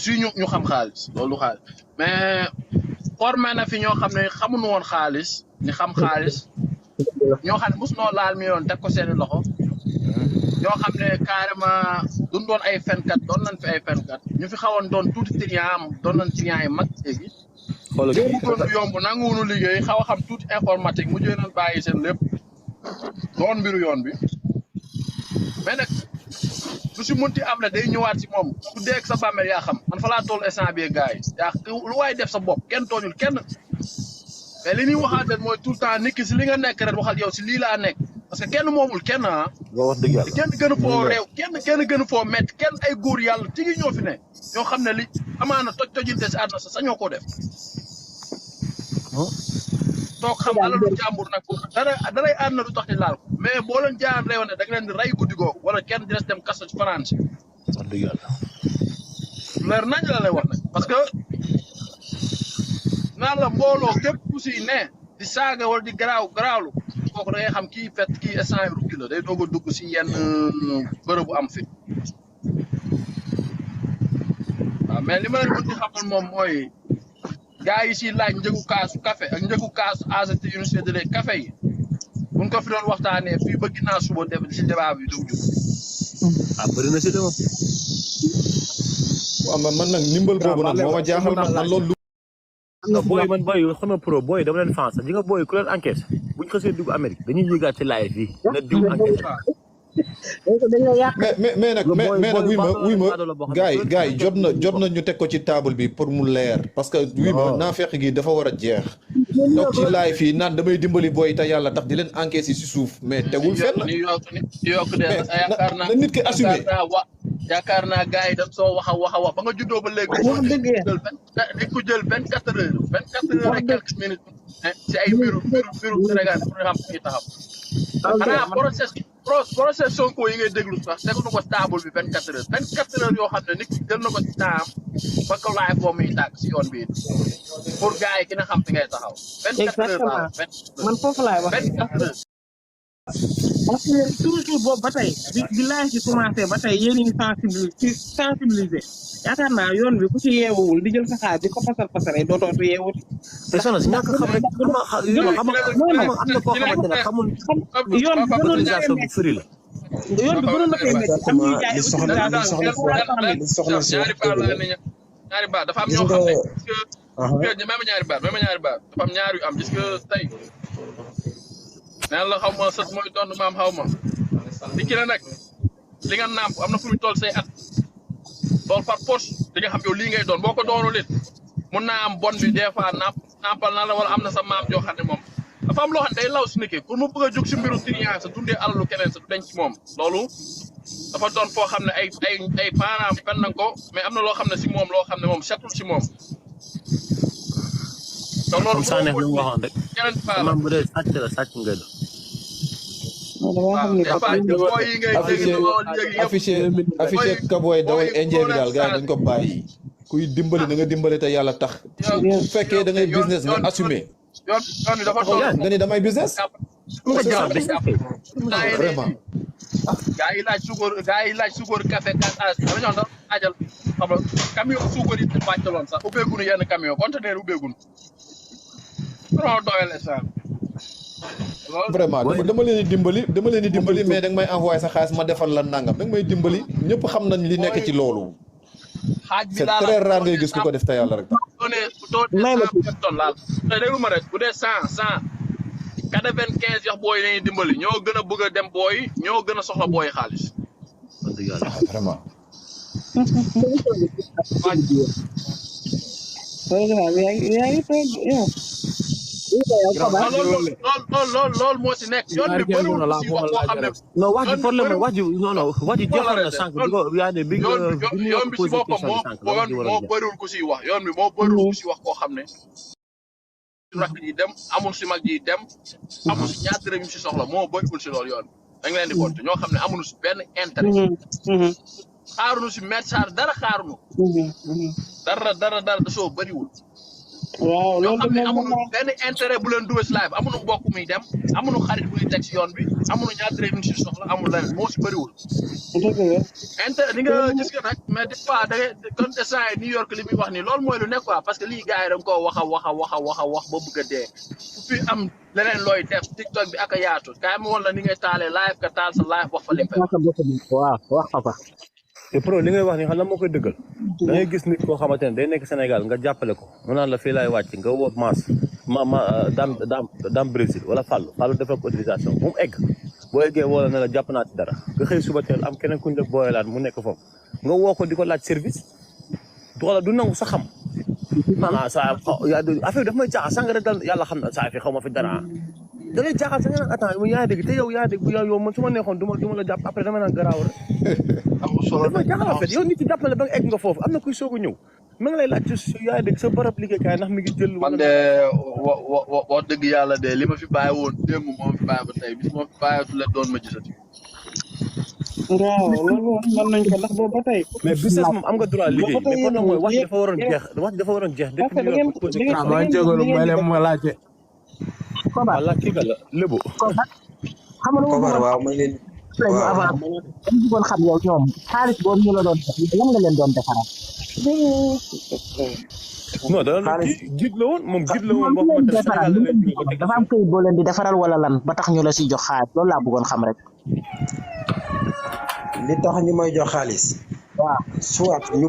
si ñu xam xaalis loolu xaalis mais formé na fi ñoo xam ne xamuñu woon xaalis ni xam xaalis ñoo xam ne mos noo laal mi yoon teg ko seeni loxo ñoo xam ne carrément duñ doon ay fenkat doon nañ fi ay fenkat ñu fi xawoon doon tuuti client doon nañ client yi mag léegi doon yomb nanguwunu liggéey xaw a xam tuuti informatique mu jël nañ bàyyi seen lépp doon mbiru yoon bi mais nag lu si mënti am la day ñëwaat si moom ku dee sa bàmmeel yaa xam man fa laa toll instant bi gars yi yaa lu waay def sa bopp kenn tooñul kenn mais li ñuy waxaat mooy tout le temps nit ki si li nga nekk rek waxal yow si lii laa nekk parce que kenn moomul kenn ah. wax dëgg yàlla kenn gënu foo réew kenn gënu foo métti kenn ay góor yàlla tigi ñoo fi ne ñoo xam ne li amaana tojinte si àdduna sa sañoo koo def. toog xam alalu jàmbur nag daray àdduna du tax ni laal ko mais boo leen jaan réew ne da nga leen di rey guddi googu wala kenn di des dem kaso ci France. wax dëgg yàlla. leer nañ la lay wax nag parce que naan la mbooloo képp ku si ne di saaga wala di garaawlu kooku da ngay xam kii fet kii instant yi rukki la day doog a dugg si yenn bërëbu am fi waaw mais li ma leen mën di xamal moom mooy gars yi si laaj njëgu kaasu café ak njëgu kaasu AGT université de café yi buñ ko fi doon waxtaanee fii ba ginnaaw suba def si débat bi dugg bëri na si dama. waaw man nag ndimbal boobu nag moo ma jaaxal man loolu. booy man booy xam pro booy dama leen France ñi nga booy ku leen enquête buñ xasee dugg Amérique dañuy yëgaat ci live fii na diw enquête. mais nag wuy ma gars yi jot na ñu teg ko ci table bi pour mu leer parce que wuy ma naafeq gi dafa war a jeex donc ci live fii naan damay dimbali booy te yàlla tax di leen enquête yi si suuf mais tegul fenn na nit ki assumé yaakaar naa gars yi dañ soo wax ba nga juddoo ba léegi dañ ko jël 24 heures et quelques minutes ci ay mbiru Sénégal pour nga xam fi ñuy taxaw xanaa procès Sonko yi ngay déglu sax tegu na ko table bi 24 heures yoo xam ne nit ki jël na ko ci temps ba ko laay foo muy tàgg si yoon bi pour gars yi ki na xam fi ngay taxaw 24 heures man foofu laay wax 24 heures parce que toujours boobu ba tey di laaj ci commencé ba tey yéen a ngi sensibiliser yaakaar naa yoon bi ku ci yeewul di jël sa xaalis di ko pasal dootoo yeewut. te soxna si ñàkk xam rek am na koo xamante ne xamul. yoon bi gënoon na autorisation bu firi la. yoon bi gënoon na koy métti am ñuy jaay ñaari baat dafa am ñoo xam ne parce que même ñaari baat dafa am ñaar yu am gis nga tey neen la xaw ma sët mooy doon maam xaw ma di ki ne nag li nga nàmp am na fu ñu toll say at loolu par poche di nga xam yow lii ngay doon boo ko doonul it mun naa am bon bi des fois nàmpal na la wala am na sa maam joo xam ne moom dafa am loo xam ne day law si nit ki pour mu bëgg a jóg si mbiru trian sa dundee alalu keneen sa du denc moom loolu dafa doon foo xam ne ay parents fen na ko mais am na loo xam ne si moom loo xam ne moom setul si moom te loolu saa neex lu mu waxoon rek keneen paa maam bu dee sàcc la sàcc nga doon. affiché kaboy dawal indien bi daal gars yi dañ ko bàyyi kuy dimbali na nga dimbali te yàlla tax bu fekkee da ngay business nga assumé yoon bi dafa toll nga ni damay business vraiment gaa yi laaj suukar café gas dama ñoon da ajal xam nga camion suukar yi bàccaloon sax ubbeegunu yenn camion conteneur ubbeegunu non doyal instant vraiment dama leen di dimbali mais danga may envoyé sa xaalis ma defal la nangam danga may dimbali ñëpp xam nañ li nekk ci loolu xaaj bi c'est très rare ngay gis ku ko def te yàlla rek tonne laal te déglu ma rek bu dee 95 yox booy nañuy dimbali ñoo gën a bëgg a dem booy ñoo gën a soxla booy xaalis vraiment loolu moo si nekk yoon bi bëriwul si wax boo xam ne non wax ji problème wax ji jeexoon na sànq bi ko yaa ne bi yoon bi si boppam moo bëriwul ku siy wax yoon bi moo bëriwul ku si wax koo xam ne rakk ji dem amul si mag ji dem amul si ñaar dërëm si soxla moo bëriwul si loolu yoon dañ leen di compter ñoo xam ne amuñu si benn intérêt xaaruñu si message dara xaaruñu dara da soo bëriwul waaw ñoo loolu xam ne moom amuñu benn intérêt bu leen dugal si live amuñu mbokk muy dem amuñu xarit bu ñuy teg si yoon bi amuñu ñaar dërëm ñu si soxla amul leneen moo si bëriwul. dëgg la. intérêt li nga gis nga nag mais des fois da ngay comme instant yi New York li muy wax nii loolu mooy lu nekk quoi parce que lii gars yi da nga koo wax ba bëgg a dee fu fi am leneen looy def TikTok bi ak a yaatu kaay ma woon la ni ngay taalee live ka taal sa live wax fa li mu waaw wax fa. te pro li ngay wax ni xam la moo koy dëggal da ngay gis nit koo xamante ne day nekk Sénégal nga jàppale ko mu naan la fii laay wàcc nga woo dam Brésil wala Fallou defal ko autorisation bu mu egg boo eggee woo la ne la jàpp naa ci dara nga xëy suba teel am keneen kuñ la booyalaan mu nekk foofu nga woo ko di ko laaj service wala du nangu sa xam maanaam saa affaire daf may jaaxal sànq rek dal yàlla xam na saa fi xaw ma fi dara da lay jaaxal sa nga naan attends yaa dégg te yaa dégg yow man su ma neexoon du ma la jàpp après dama naan garaaw rek dama jaaxal en fait yow nit ci jàppale ba nga egg nga foofu am na kuy soog a ñëw ma ngi lay laaj ci yaa dégg sa barab liggéeykaay ndax mi ngi jël man de wax dëgg yàlla de li ma fi bàyyi woon démb moo fi bàyyi ba tey bis moo fi bàyyiwatu la doon ma gisati. waaw loolu moom mën nañ ko ndax boobu ba tey. mais business moom am nga droit liggéey mais problème mooy wax dafa waroon jeex parce que da ngeen ma leen ma laajte. wala kii ka la lébu. xam nga Kobar waaw ma leen. waaw avant dañu bëggoon xam yow ñoom xaalis boobu ñu la doon def lan nga leen doon defaral. non da doon gid la woon moom gid la woon boo xamante ne Sénégal dafa am këyit boo leen di defaral wala lan ba tax ñu la si jox xaalis loolu laa bëggoon xam rek. li tax ñu may jox xaalis. waaw soit ñu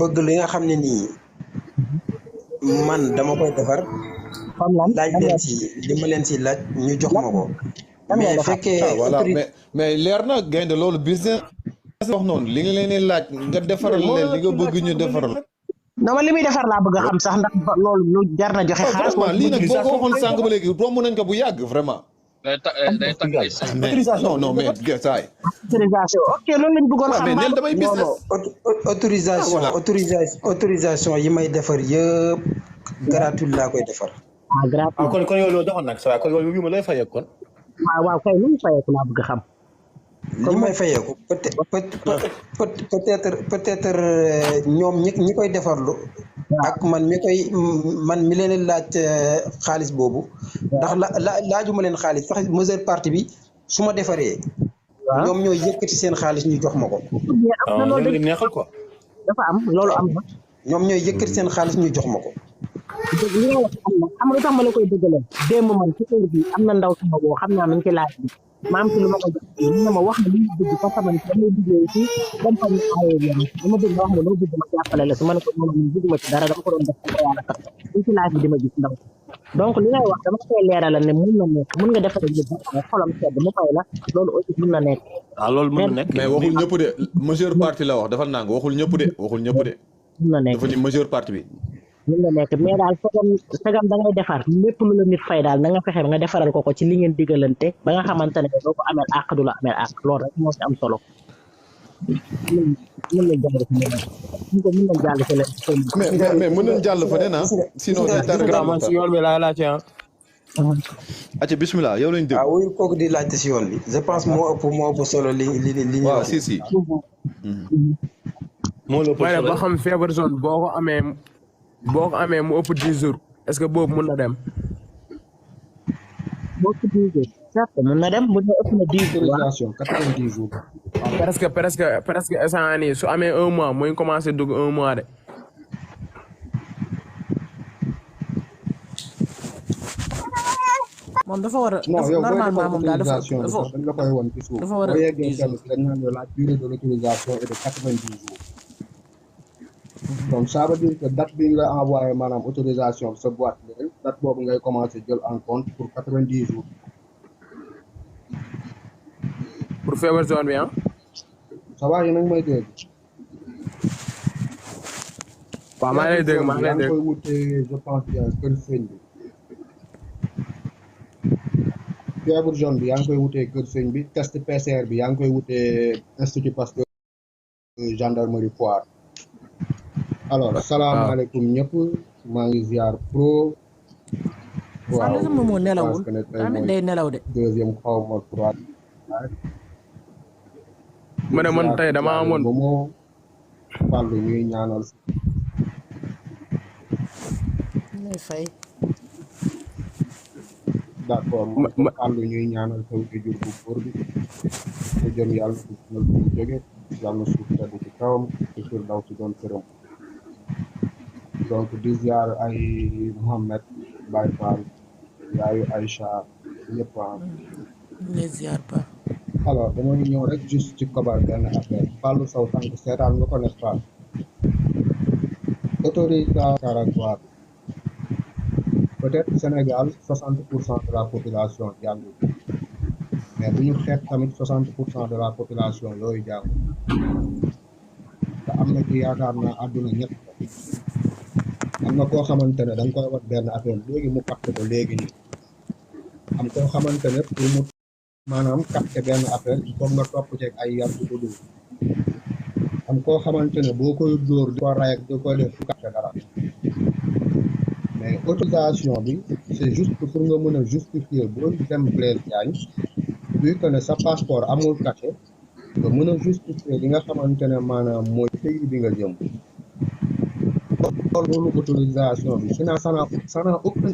bëgg li nga xam ne nii man dama koy defar. comme lan laaj leen si li ma leen si laaj ñu jox ma ko. mais fekkee voilà mais leer na gaynde loolu business wax noonu li nga leen di laaj nga defaral leen li nga bëgg ñu defaral. non man li muy defar laa bëgg a xam sax ndax loolu lu jar na joxe xaalis. vraiment lii nag boo ko waxoon sànq ba léegi romb nañ ko bu yàgg vraiment. day tàgg ay autorisation non mais gasaay. autorisation ok loolu lañ bëggoon xam. mais neen damay business. autorisation yi may defar yëpp gratuit laa koy defar. ah gratuit kon yow loolu doxoon nag sa waay kon yow ma lay fayee kon. waaw kay lu mu fayeeku laa bëgg a xam. li may fayeeku peut-être ñoom ñi koy defarlu ak man mi leen laaj xaalis boobu ndax laajuma leen xaalis sax majeure partie bi su ma defaree ñoom ñooy yëkkati seen xaalis ñu jox ma ko. loolu neexal quoi. dafa am loolu am na. ñoom ñooy yëkkati seen xaalis ñu jox ma ko. li nga wax am na xam nga lu tax ma la koy dëggalee démb man ci kër bi am na ndaw sama boo xam naa mi ngi ci laaj bi ma am ci lu ma ko jox ñu ne ma wax na li ñu bëgg parce que man damay liggéey ci compagnie aérienne dama bëgg wax ne loo bëgg ma jàppale la si ma ne ko noonu man bëgguma ci dara dama ko doon def ko yàlla tax ñu ci laaj bi di ma gis ndaw donc li ngay wax dama koy leeralal ne mun na nekk mun nga defal nit xolam sedd mu fay la loolu aussi mun na nekk. waaw loolu mun na nekk mais waxul ñëpp de majeure partie la wax dafa nang waxul ñëpp de mun na nekk dafa ni majeure partie bi. mun na nekk mais daal fegam da ngay defar lépp lu la nit fay daal na nga fexe nga defaral ko ci li ngeen digalante ba nga xamante ne doo ko ameel àq du la ameel àq loolu rek moo ci am solo. mën nañ jàll ci mais mën nañ jàll fa ne sinon man si yoon bi laa laajte acca bismillah yow lañ dégg. waaw wuyu kooku di laajte si yoon bi je pense moo ëpp solo li ñu waaw wax. si moo la ëpp may solo ba xam feebar zone boo ko amee mu ëpp 10 jours est-ce que boobu mën na dem. boo ko 10 jours certes mën na dem bu dee ëpp na 10 jours. autorisation 90 jours. presque instant nii su amee 1 mois muy commencé dugg 1 mois de. moom dafa war a. normalement moom daal dafa dañ la koy won ci suuf. dafa war a boo yeggee service dañ naan la durée de l'autorisation est de 90 jours. donc ça veut dire que date bi nga envoyé maanaam autorisation sa boîte mail date boobu ngay commencé jël en compte pour 90 jours. pour feebar zone bi ah. ça va yéen a ngi may dégg. waaw maa ngi lay dégg maa ngi lay dégg. koy wutee je pense bien kër sëñ bi. feebar zone bi yaa ngi koy wutee kër sëñ bi test PCR bi yaa ngi koy wutee institut Pasteur gendarmerie Foire. alors asalaamaaleykum ñëpp maa ngi ziar pro. waaw sama moo nelawul tamit day nelaw de. deuxième xaw ma trois. ma ne man tey dama amoon ba moo fàllu ñuy ñaanal Ngay fay. d'accord moom ko àllu ñuy ñaanal taw ci jur bu góor bi mu jëm yàlla ko nal bu mu jóge yàlla suuf tedd ci kawam ci fir daw ci doon këram donc di ziar ay Mohamed Baye Fall yaayu Aïcha ñëpp am Ngay ziar ba. alors damay ñëw rek juste ci kobar benn affaire Fallou Sow tànk seetaan nga ko n'est-ce pas autorité Nicaragua peut-être Sénégal 60% de la population jàngul mais bu ñu xeet tamit 60% de la population yooyu jàngul te am na ci yaakaar naa àdduna ñett am na koo xamante ne da nga koy wax benn affaire léegi mu capté ko léegi nii am koo xamante ne pour mu maanaam capté benn affaire il faut nga topp ceeg ay yar di ko dugg am koo xamante ne boo koy dóor di ko ray ak di ko def du capté dara mais autorisation bi c'est juste pour nga mën a justifier boo dem Blaise Diagne vu que ne sa passeport amul cachet nga mën a justifier li nga xamante ne maanaam mooy pays bi nga jëm loolu autorisation bi sinon ça n'a aucun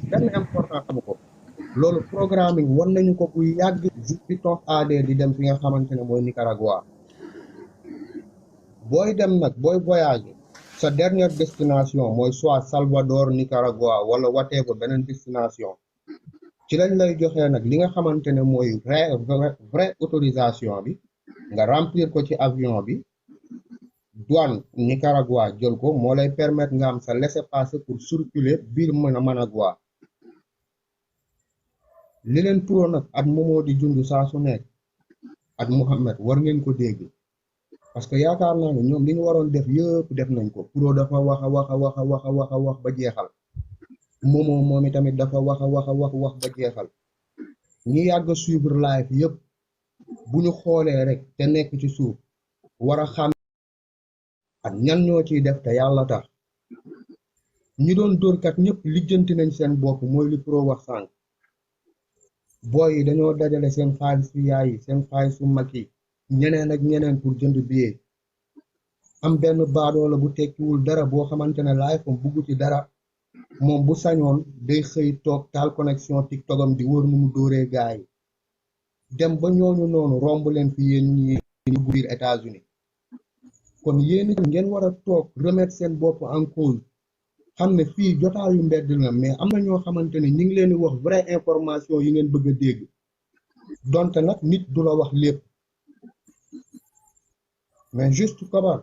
benn importance amu ko loolu programming war nañu ko bu yàgg juste toog AD di dem fi nga xamante ne mooy Nicaragua booy dem nag booy voyager sa dernière destination mooy soit Salvador Nicaragua wala whatever beneen destination ci lañ lay joxee nag li nga xamante ne mooy vraie autorisation bi nga remplir ko ci avion bi douane Nicaragua jël ko moo lay permettre nga am sa laissez-passer pour circuler biir Managua li leen pro nag at moomoo di junj saa su nekk at Mohamed war ngeen ko dégg parce que yaakaar naa ne ñoom li ñu waroon def yëpp def nañ ko pro dafa wax a wax ba jeexal moomoo moom tamit dafa wax ba jeexal ñi yàgg a suivre live yëpp bu ñu xoolee rek te nekk ci suuf war a xam ak ñan ñoo ciy def te yàlla tax ñi doon dóorkat ñëpp lijjanti nañ seen bopp mooy li pro wax sànq booy yi dañoo dajale seen xaalisu yaay yi seen xaalisu mag yi ñeneen ak ñeneen pour jënd billet am benn baadoola bu tekkiwul dara boo xamante ne laay fam bugg ci dara moom bu sañoon day xëy toog taal connexion tiktokam di wër nu mu dóoree gaay yi dem ba ñooñu noonu romb leen fi yéen ñi dugg biir États-Unis kon yéen ngeen war a toog remettre seen bopp en cause xam ne fii jotaayu mbedd la mais am na ñoo xamante ne ñi ngi leen di wax vraie information yi ngeen bëgg a dégg donte nag nit du la wax lépp mais juste kobar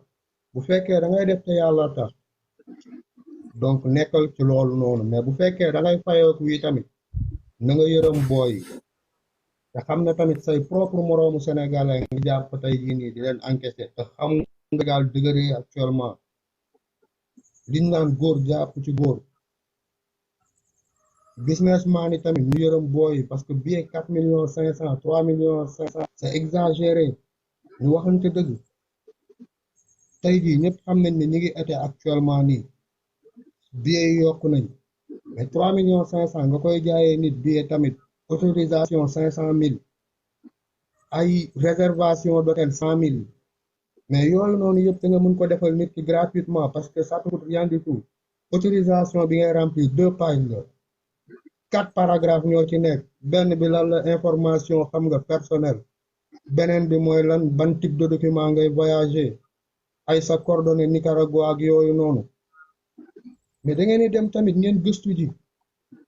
bu fekkee da ngay def te yàlla tax donc nekkal ci loolu noonu mais bu fekkee da ngay fayeeku yi tamit na nga yërëm booy te xam ne tamit say propre moroomu sénégalais nga jàpp tey jii nii di leen encaisser te xam nga daal dëgëree actuellement liñ naan góor jàpp ci góor businessman yi tamit ñu yërëm booy parce que billet 4,5 millions 3,5 millions c'est exagéré ñu waxante dëgg tey jii ñëpp xam nañ ne ñi ngi été actuellement nii billet yi yokku nañ mais 3,5 millions nga koy jaayee nit billet tamit autorisation 500,000 ay réservation d'hôtel 100,000 mais yooyu noonu yëpp da nga mën ko defal nit ki gratuitement parce que ça coûte rien du tout autorisation bi ngay remplir 2 pages la 4 paragraphes ñoo ci nekk benn bi lan la information xam nga personnel beneen bi mooy lan ban type de document ngay voyager ay sa coordonnée Nicaragua ak yooyu noonu mais da ngeen di dem tamit ngeen gëstu ji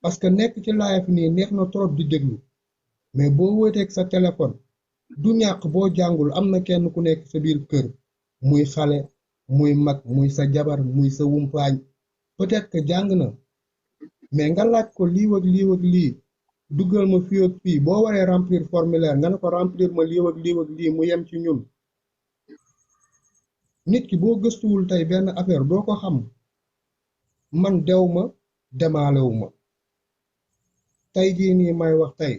parce que nekk ci live nii neex na trop di déglu mais boo wéeteeg sa téléphone du ñàkk boo jàngul am na kenn ku nekk sa biir kër muy xale muy mag muy sa jabar muy sa wumpaañ peut-être que jàng na mais nga laaj ko lii ak lii ak lii duggal ma fii ak fii boo waree remplir formulaire nga ne ko remplir ma lii ak lii mu yem ci ñun nit ki boo gëstuwul tey benn affaire doo ko xam man dew ma demaalewu ma tey jii nii may wax tey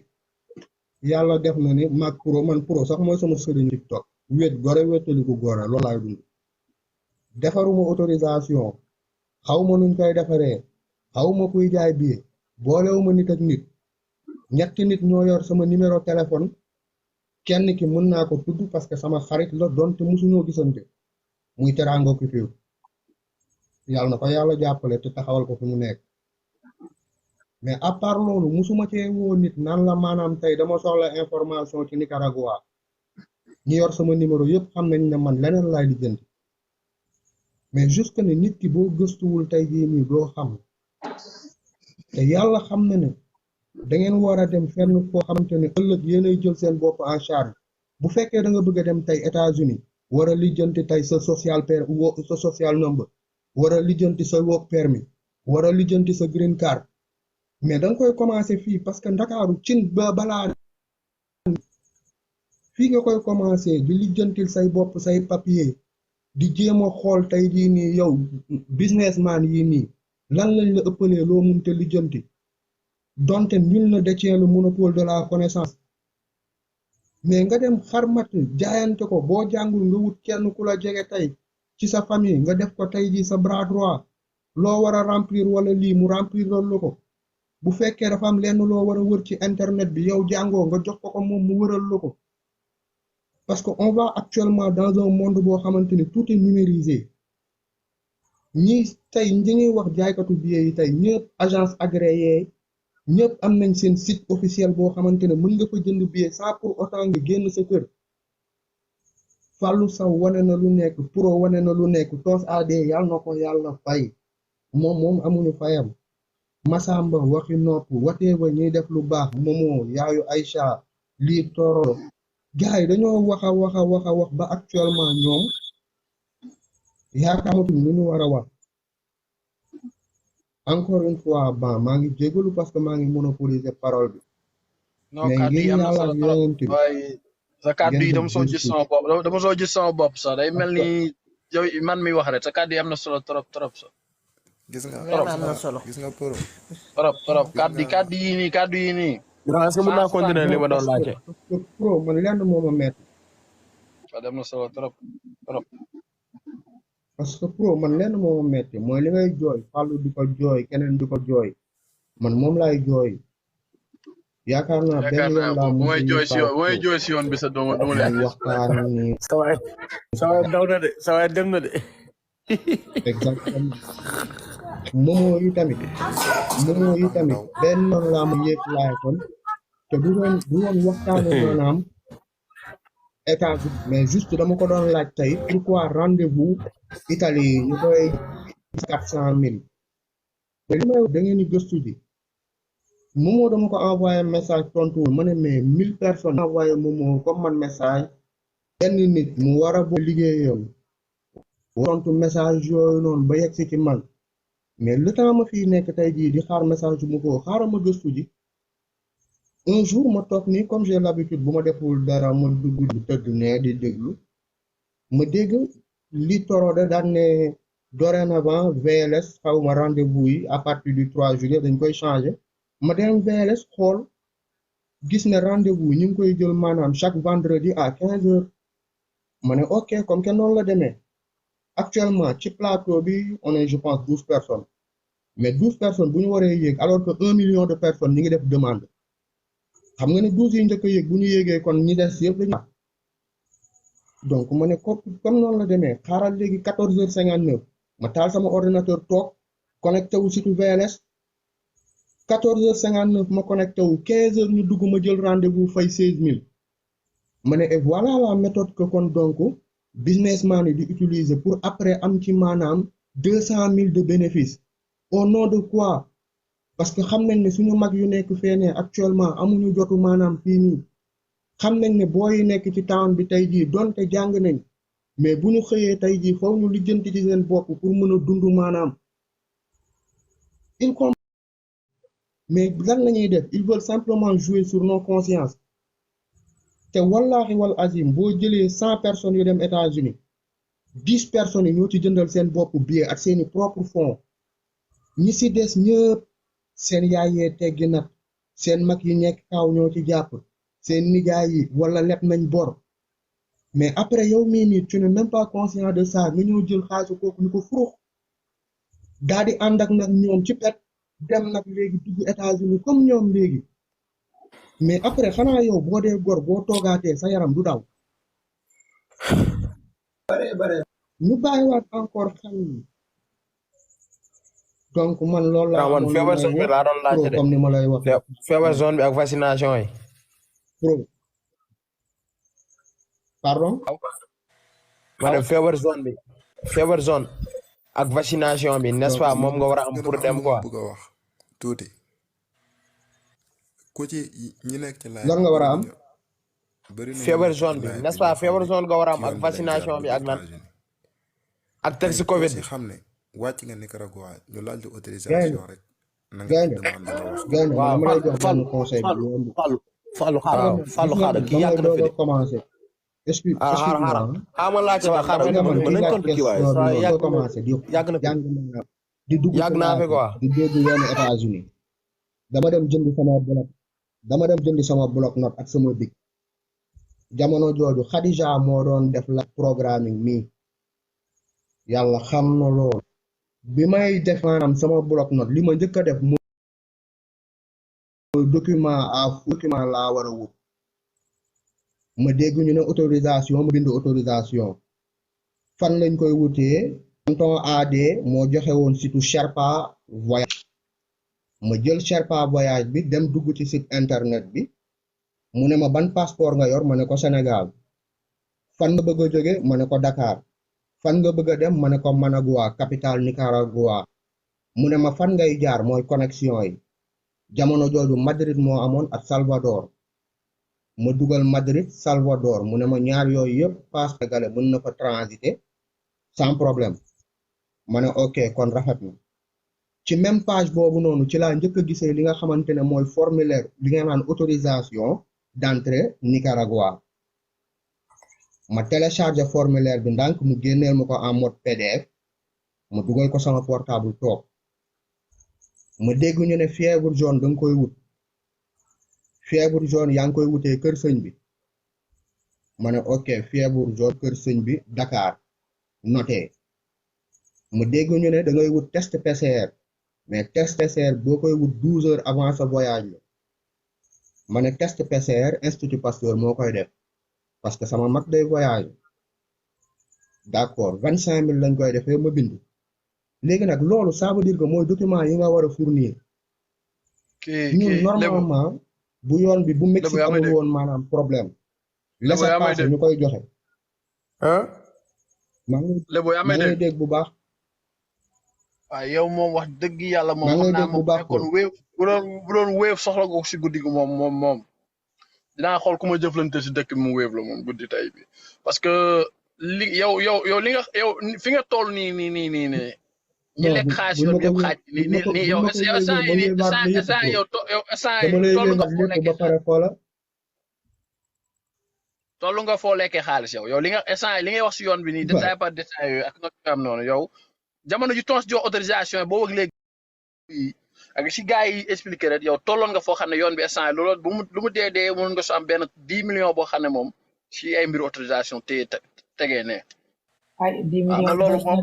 yàlla def na ni mag pro man pro sax mooy sama sëriñ TikTok wéet gore wéetaliku gore loolu laay dund defaruma autorisation xawma nuñ koy defaree xawma kuy jaay billet boolewuma nit ak nit ñetti nit ñoo yor sama numéro téléphone kenn ki mën naa ko tudd parce que sama xarit la donte musuñoo gisante muy Teranga Couture yàlla na ko yàlla jàppale te taxawal ko fi mu nekk mais à part loolu musuma cee woo nit nan la maanaam tey dama soxla information ci Nicaragua ñi yor sama numéro yëpp xam nañ ne man leneen laay lijjanti mais juste ne nit ki boo gëstuwul tey jii nii doo xam te yàlla xam na ne da ngeen war a dem fenn foo xamante ne ëllëg yéenay jël seen bopp en charge bu fekkee da nga bëgg a dem tey États-Unis war a lijjanti tey sa sa social number war a lijjanti sa work permit war a lijjanti sa green card mais da nga koy commencer fii parce que ndakaaru cin ba balaa fii nga koy commencer di lijjantil say bopp say papier di jéem a xool tey jii nii yow businessman yi nii lan lañ la ëppalee loo munte lijjanti donte nul ne détient le monopole de la connaissance mais nga dem xarmat jaayante ko boo jàngul nga wut kenn ku la jege tey ci sa famille nga def ko tey jii sa bras droit loo war a remplir wala lii mu remplir loolu ko bu fekkee dafa am lenn loo war a wër ci internet bi yow jàngoo nga jox ko moom mu wëral la ko parce que on va actuellement dans un monde boo xamante ni tout est numérisé ñi tey ñi ñuy wax jaaykatu billet yi tey ñëpp agence agréée ñëpp am nañ seen site officiel boo xamante ne mën nga fa jënd billet sans pour autant nga génn sa kër Fallou Sow wane na lu nekk pro wane na lu nekk toos ad yàlla na ko yàlla fay moom amuñu fayam Masamba waxi nopp watee ba ñuy def lu baax Momo yaayu Aïcha lii toro gars yi dañoo wax ba actuellement ñoom yaakaaratuñ lu ñu war a wax encore une fois maa ngi jégalu parce que maa ngi monopoliser parole bi. non kàddu yi am na solo trop waaye sa kàddu yi dama soo gis sama bopp sax day mel ni yow man mi wax rek sa kàddu yi am na solo trop sax. gis nga am na solo gis nga pro. trop kàddu yi nii. est-ce que mën naa continuer li ma doon laajte. pro man lenn moo ma métti. waaw am na solo trop. parce que pro man lenn moo ma métti mooy li ngay jooy Fallou di ko jooy keneen di ko jooy man moom laay jooy. yaakaar naa benn yoon laa mooy jooy si yoon bi sa doomu leen waxtaan ni. sa waay daw na de sa waay dem na de. exactement. Momo yi tamit benn yoon laa ma yéeg laay kon te du doon waxtaane maanaam état bi mais juste dama ko doon laaj tey pourquoi rendez-vous Italie ñu koy 400,000 mais li may da ngeen di gëstu ji Momo dama ko envoyé message tontuwul ma ne mais 1000 personnes envoyé Momo comme man message benn nit mu war a bo liggéeyam tontu message yooyu noonu ba yegg si ci man mais le temps ma fii nekk tey jii di xaar message bu ma ko xaaral ma gëstu ji un jour ma toog nii comme j'ai l'habitude bu ma deful dara ma dugg di tëdd ne di déglu ma dégg li Torodo daan ne dorénavant VLS xaw ma rendez-vous yi à partir du 3 juillet dañ koy changer ma dem VLS xool gis ne rendez-vous ñu ngi koy jël maanaam chaque vendredi à 15 heures ma ne ok comme que noonu la demee actuellement ci plateau bi on est je pense 12 personnes mais 12 personnes bu ñu waree yéeg alors que 1 million de personnes ñi ngi def demande xam nga ne 12 yi njëkk a yéeg bu ñu yéegee kon ñi des yëpp lañu donc ma ne comme noonu la demee xaaral léegi 14h59 ma taal sama ordinateur toog connecté wu site VLS 14h59 ma connecté wu 15h ñu dugg ma jël rendez-vous fay 16 000 ma ne et voilà la méthode que kon donc businessman yi di utiliser pour après am ci maanaam 200,000 de bénéfice au nom de quoi parce que xam nañ ne suñu mag yu nekk feenee actuellement amuñu jotu maanaam fii nii xam nañ ne booy yi nekk ci town bi tey jii donte jàng nañ mais bu ñu xëyee tey jii faw ñu lijjanti ci seen bopp pour mën a dund maanaam mais lan la ñuy def ils veulent simplement jouer sur nos consciences te wallahi wal azim boo jëlee 100 personnes yu dem États-Unis 10 personnes yi ñoo ci jëndal seen bopp billet ak seeni propre fonds ñi si des ñëpp seen yaay yee teggi nag seen mag yi nekk kaaw ñoo ci jàpp seen nijaay yi wala leb nañ bor mais après yow mii nii tu n'es même pas conscient de ça nga ñëw jël xaalisu kooku ñu ko furux daal di ànd ak nag ñoom ci pet dem nag léegi dugg États-Unis comme ñoom léegi mais après xanaa yow boo dee gor boo toogaatee sa yaram du daw ñu bàyyiwaat encore xel yi donc man loolu laa man feebar zone bi laa doon laajte de comme ni ma lay wax feebar zone bi ak vaccination yi pro pardon ma ne feebar zone ak vaccination bi n'est-ce pas moom nga war a am pour dem quoi bëgg a wax tuuti ku ci ñi nekk ci laaj lan nga war a am feebar zone bi n'est-ce pas feebar zone nga war a am ak vaccination bi ak lan ak test Covid bi xam ne wàcc nga Nicaragua ñu laaj la autorisation rek na nga demande nga wax waaw ma lay jox benn conseil Fallou xaaral kii yàgg na fi de commencé ma laajte waa xaaral mën nañ tontu kii waaye yàgg na di dugg yàgg naa fi quoi di dégg yoonu États-Unis dama dem jëndi sama bloc note ak sama bic jamono jooju Khadija moo doon def la programming mi yàlla xam na loolu bi may def maanaam sama bloc note li ma njëkk a def mooy document laa war a wut ma dégg ñu ne autorisation ma bind autorisation fan lañ koy wutee tonton AD moo joxe woon site Sherpa voyage ma jël Sherpa voyage bi dem dugg ci site internet bi mu ne ma ban passeport nga yor ma ne ko Sénégal fan nga bëgg a jóge ma ne ko Dakar fan nga bëgg a dem ma ne ko Managua capitale Nicaragua mu ne ma fan ngay jaar mooy connexion yi jamono jooju Madrid moo amoon ak Salvador ma dugal Madrid Salvador mu ne ma ñaar yooyu yëpp passeport sénégalais mën na fa transiter sans problème ma ne ok kon rafet na ci même page boobu noonu ci laa njëkk a gisee li nga xamante ne mooy formulaire li nga naan autorisation d'entrée Nicaragua ma télécharger formulaire bi ndànk mu génneel ma ko en mode PDF ma dugal ko sama portable toog ma dégg ñu ne fièvre jaune da nga koy wut fièvre jaune yaa ngi koy wutee kër sëñ bi ma ne ok fièvre jaune kër sëñ bi Dakar noté ma dégg ñu ne da ngay wut test PCR mais test PCR boo koy wut 12 heures avant sa voyage la ma ne test PCR Institut Pasteur moo koy def parce que sama mag day voyage d'accord 25 000 lañ koy defee ma bind léegi nag loolu ça veut dire que mooy document yi nga war a fournir ñun normalement bu yoon bi bu Mexique amul woon maanaam problème laissez-passer ñu koy joxe maa ngi dégg bu baax waaw yow moom wax dëgg yàlla moom xam naa moom kon wéew bu doon wéew soxla ko si guddi gi moom dinaa xool ku ma jëflante si dëkk bi mu wéew la moom guddi tey bi parce que li yow li nga yow fi nga toll nii ñi lekk xaalis yoon bi yëpp xaaj nii yow instant yow toll nga foo lekkee xaalis yow li nga instant li ngay wax si yoon bi nii détail par détail yooyu ak nga am noonu yow jamono ji tons jox autorisation yi boo wëg léegi ak si gars yi expliqué rek yow tolloon nga foo xam ne yoon bi instant loolu lu mu dee mën nga so am benn 10 millions boo xam ne moom si ay mbiru autorisation tegee ne ay 10 millions loolu moom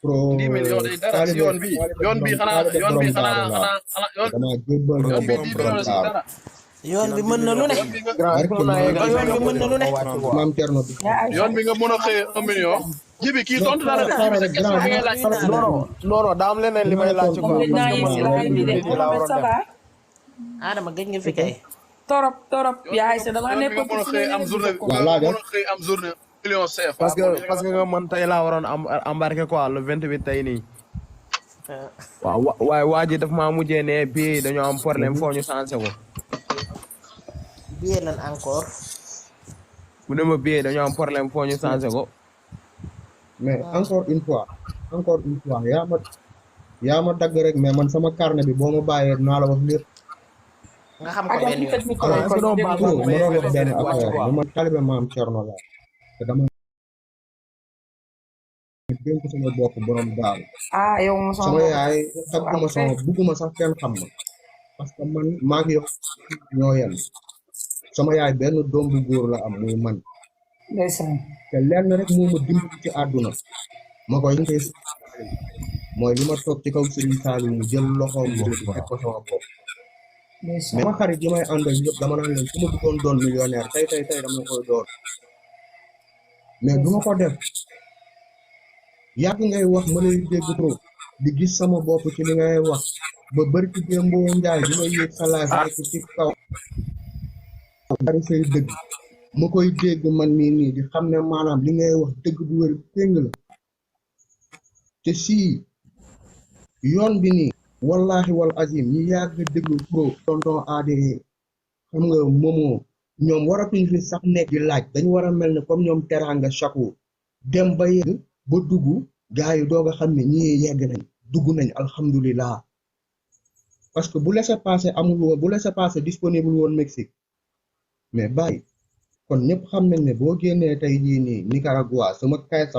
10 millions day dara si yoon bi xanaa yoon bi dara yoon bi mën na lu ne yoon bi nga mën a xëy 1 million jibi kii tontu dara de question bi ngay laaj non daa am leneen li may laaj ko Adama gëj nga fi kay torop yaay sa dama nekk mën a xëy am journée million CFA parce que nga man tey laa waroon am embarqué quoi le 28 tey nii waaw waaye waa ji daf maa mujjee ne bii dañoo am problème foo ñu changé ko billet lan encore mu ne ma bii dañoo am problème foo ñu changé ko mais encore une fois yaa ma dagg rek mais man sama carnet bi boo ma bàyyee naa la wax lépp nga xam ko benn yoon ma doon wax benn affaire man talibé maam Cerno la te dama dénk sama bopp borom daal yow sama yaay tagguma bugguma sax kenn xam ma parce que man maa ngi yow ñoo yem sama yaay benn doom bu góor la am muy man te lenn rek moo ma dimbali ci àdduna ma koy mooy li ma toog ci kaw Serigne Saliou mu jël loxoom bu teg ko sama bopp sama xarit yi may àndal yëpp dama naan leen su ma bëggoon doon millionnaire tey dama koy doon mais du ma ko def yàgg ngay wax ma lay dégg trop di gis sama bopp ci li ngay wax ba barki démboo njaay di ma yéeg sa live nekk ci kaw bari say dëgg ma koy dégg man nii di xam ne maanaam li ngay wax dëgg bu wér péng la te si yoon bi nii wallahi wal azim ñi yàgg déglu pro tonton ADE xam nga moomoo ñoom waratuñ fi sax nekk di laaj dañu war a mel ne comme ñoom teranga chaque dem ba yegg ba dugg gars yi doog a xam ne ñii yegg nañ dugg nañ alhamdulilah parce que bu laissez-passer amul woon bu laissez-passer disponible woon Mexique mais bàyyi kon ñëpp xam nañ ne boo génnee tey jii nii Nicaragua sama carte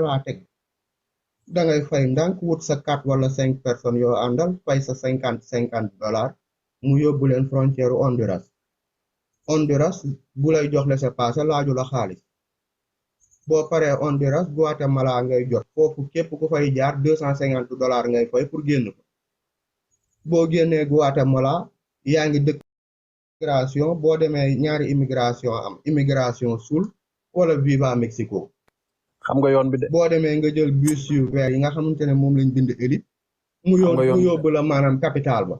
laa teg da ngay fay ndànk wut sa 4 wala 5 personnes yoo àndal fay sa $50 mu yóbbu leen frontière Honduras bu lay jox laissez-passer laaju la xaalis boo paree Honduras Guatemala ngay jot foofu képp ku fay jaar $250 ngay fay pour génn ko boo génnee Guatemala yaa ngi dëkk immigration boo demee ñaari immigration am immigration sul wala Viva Mexico xam nga yoon bi de boo demee nga jël bus yu vert yi nga xamante ne moom lañ bind élite mu yóbbu la maanaam capital ba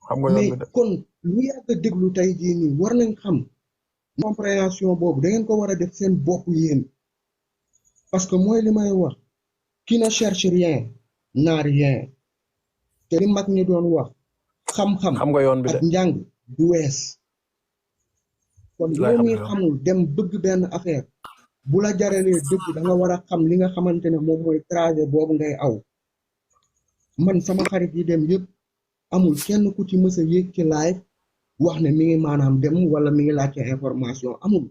xam nga yoon bi de mais kon lu yàgg a déglu tey jii nii war nañ xam compréhension boobu da ngeen ko war a def seen bopp yéen parce que mooy li may wax qui ne cherche rien n'a rien te li mag ñi doon wax xam-xam nga yoon bi de ak njàng du wees kon yow mi xamul dem bëgg benn affaire bu la jaralee dëgg da nga war a xam li nga xamante ne moom mooy trajet boobu ngay aw man sama xarit yi dem yëpp amul kenn ku ci mës a yéeg ci live wax ne mi ngi maanaam dem wala mi ngi laajte information amul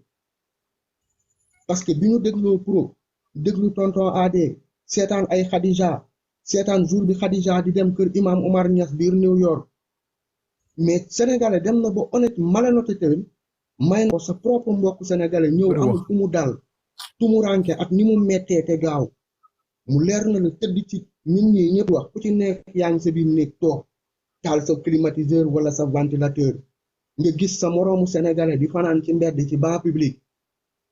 parce que bi ñu dégloo pro déglu tonton AD seetaan ay Khadija seetaan jour bi Khadija di dem kër imam Omar Niass biir New York mais sénégalais dem na ba honnête malhonnêteté may na ko sa propre mbokk sénégalais ñëw amul fu mu dal tumuranke ak ni mu mettee te gaaw mu leer na la tëdd ci nit ñi ñëpp wax ku ci nekk yaa ngi sa biir néeg toog taal sa climatiseur wala sa ventilateur nga gis sa moroomu sénégalais di fanaan ci mbedd ci banc public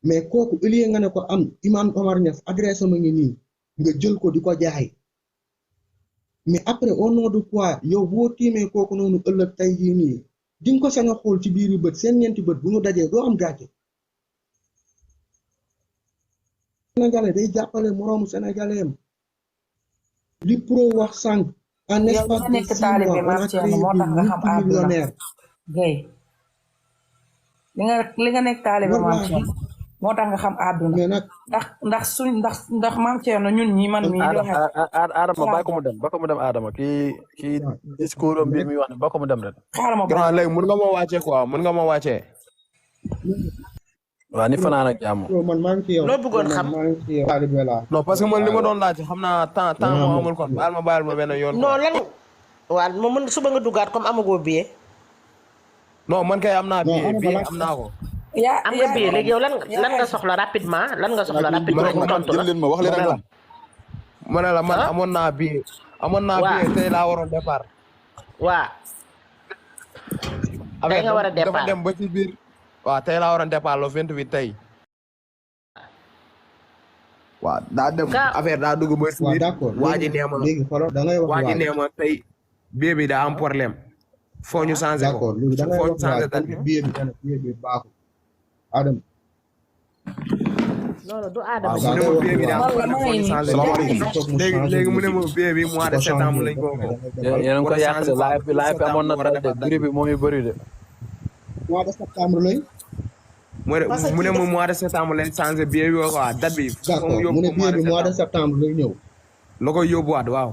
mais kooku ëllëgee nga ne ko am imam Omar Niass adresse ma ngi nii nga jël ko di ko jaay mais après au nom de quoi yow boo tiimee kooku noonu ëllëg tey jii nii di nga ko sañ a xool ci biiri bët seen ñeenti bët bu ñu dajee doo am gàcce sénégalais day jàppale moroomu sénégalais am li pro wax sànq en espace de 6 mois on a créé multimillionnaire Guèye li nga nekk taalibe maam Thierno moo tax nga xam àdduna ndax maam Thierno ñun ñi man mii Adama bàyyi ko mu dem Adama kii discours am bi muy wax ne ba ko mu dem rek xaaral ma grand léegi mun nga ma wàccee quoi mun nga ma wàccee waaw ni fanaan ak jàmm man maa ngi ci yow loo bëggoon xam non parce que man li ma doon laaj xam naa temps moo amul kon baal ma benn yoon non lan waaw moom mën suba nga duggaat comme amagoo billet non man kay am naa billet am naa ko am nga billet léegi yow lan nga soxla rapidement rek mu tontu la ma wax leen ak ma ne la man amoon naa billet tey laa waroon départ waaw tey nga war a départ dafa dem ba ci biir waaw tey laa waroon départ le 28 tey waaw daa dem affaire daa dugg ba si biir waa ji nee ma waa ji nee ma tey billet bi daa am problème foo ñu changé ko foo ñu changé date bi baaxul Adam non du Adama léegi mu ne ma billet bi mois de septembre lañ ko yéen a ngi ko yàq de live bi amoon na de bruit bi moo ngi bëri de mois de septembre lañ mu ne ma mois de septembre lañ changé billet bi quoi date bi mu ne billet bi mois de septembre lay ñëw la koy yóbbuwaat waaw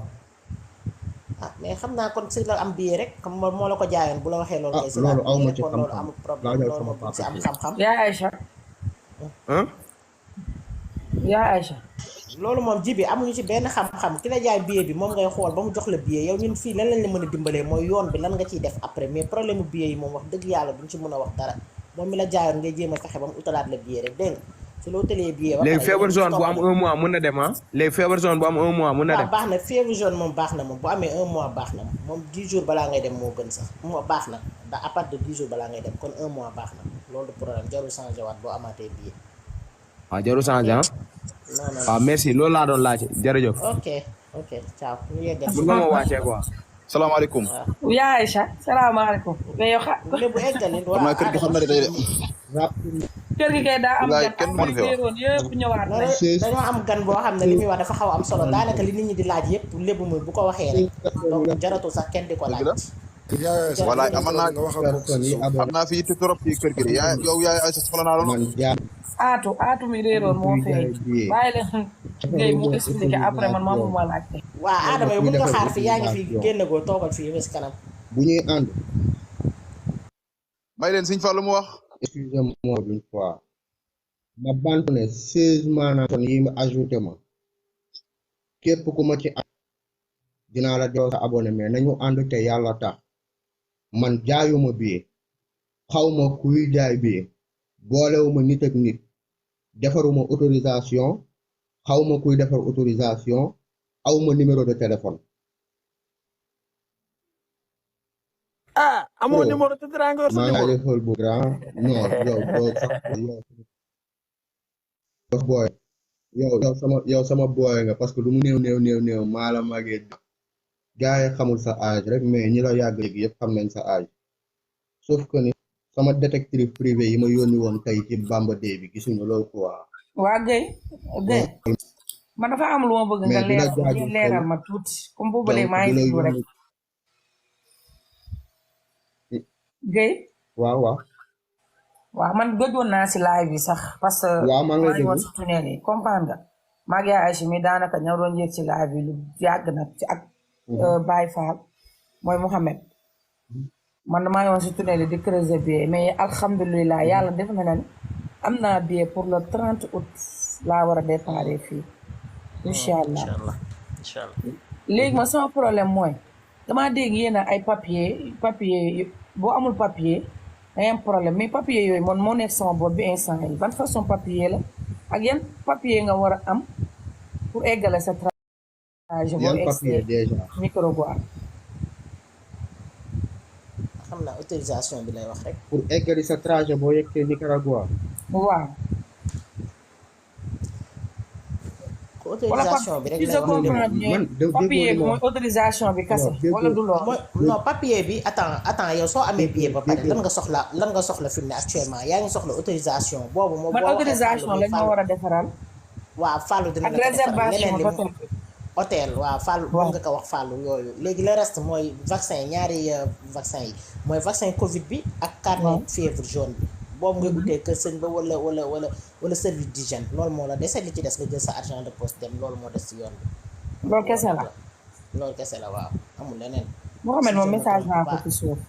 mais xam naa kon si la am billet rek comme moo la ko jaayoon bu la waxee loolu ngay si loolu aw ma ci loolu amul problème loolu moom si am xam-xam yaa Aïcha loolu moom ji bi amuñu ci benn xam-xam ki la jaay billet bi moom ngay xool ba mu jox la billet yow ñun fii lan lañ la mën a dimbalee mooy yoon bi lan nga ciy def après mais problème mu billet yi moom wax dëgg yàlla duñ ci mën a wax dara moom mi la jaayoon ngay jéem a fexe ba mu utalaat la billet rek dégg nga su loo tëlee billet ba léegi feebar zone bu am 1 mois mën na dem léegi feebar zone bu am 1 mois mën na dem baax na feebar zone moom baax na moom bu amee 1 mois baax na moom 10 jours balaa ngay dem moo gën sax moo baax na da à partir de 10 jours balaa ngay dem kon 1 mois baax na loolu du problème jarul changé waat boo amaatee billet waaw jarul changé waaw merci loolu laa doon laaj jërëjëf ok ok ciao ñu yeggal. bu ma wàccee quoi. salaamaaleykum. yaa Aïcha salaamaaleykum. mais yow lébu eggali xam naa kër gi xam na de tey de. kër gi kay daa am Wallaay gan kenn mënu fi wax. yëpp ñëwaat nañ. dañoo am gan boo xam ne li muy wax dafa xaw a am solo daanaka li nit ñi di laaj yëpp lébu muy bu ko waxee rek donc jaratul sax kenn di ko laaj. voilà amoon naa xam naa fii trop ci kër gi de yow yaay ay soxla naa loolu. aatu mi réeroon moo fee bàyyi leen ngay mu expliqué après man maa ma laajte. waaw Adama yow bu nga xaar fi yaa ngi fi génn goo toogal fii bés kanam. bu ñuy ànd. may leen Sëñ Fallu mu wax. excusez-moi une fois. ma bant ne 16 maanaam yi ma ajouté ma. képp ku ma ci am. dinaa la jox sa abonné mais nañu ànd te yàlla tax. man jaayuma billet. xawma kuy jaay billet. boolewuma nit ak nit. defaruma autorisation. xawma kuy defar autorisation. awma numéro de téléphone. amoo numéro de téléphone. maa ngi lay xool bu grand non yow sama booy nga parce que lu mu néew maa la magee gars yi xamul sa âge rek mais ñi la yàgg léegi yëpp xam nañ sa âge sauf que ni sama détective privé yi ma yónni woon tey ci Bamba Day bi gisuñu loolu quoi. waa Guèye man dafa am lu ma bëgg nga leeral ma tuuti comme boobu léegi maa ngi déglu rek Guèye. waaw man gëjoon naa si live bi sax parce que. waaw maa ngi lay woon si tunnel yi comprendre nga. maa ngi Aïcha mi daanaka ñoo doon yëg ci live bi lu yàgg nag ci ak. Baye Fall mooy Mouhamed. man maa ngi woon si tunnel yi di creuser billet mais alhamdulilah yàlla def na ne am naa billet pour le 30 août laa war a déparé fii. incha allah léegi ma sama problème mooy damaa dégg yéen ay papier boo amul papier day am problème mais papier yooyu man moo nekk sama bopp bi instant yi ban façon papier la ak yan papier nga war a am pour eggale sa trajet boo papier déjà Nicaragua. xam naa autorisation bi lay wax rek. pour eggali sa trajet boo yeggee Nicaragua. waaw. autorisation bi rek lay wax papier bi mooy autorisation bi kase wala du loolu. non papier bi attends yow soo amee billet ba pare lan nga soxla fi mu ne actuellement yaa ngi soxla autorisation boobu moom. man autorisation lañ ma war a defaral. waaw Fallou dina ak réservation hôtel waaw Fallou mën nga ko wax Fallou yooyu léegi le reste mooy vaccin ñaari vaccin yi mooy vaccin Covid bi ak carnet fièvre jaune bi. boobu nga utee kër sëñ ba wala service d'hygiène loolu moo la dese li ci des nga jël sa argent de poste dem loolu moo des ci yoon bi. loolu kese la. loolu kese la waaw amul leneen. Mouhamed moom message naa ko ci suuf.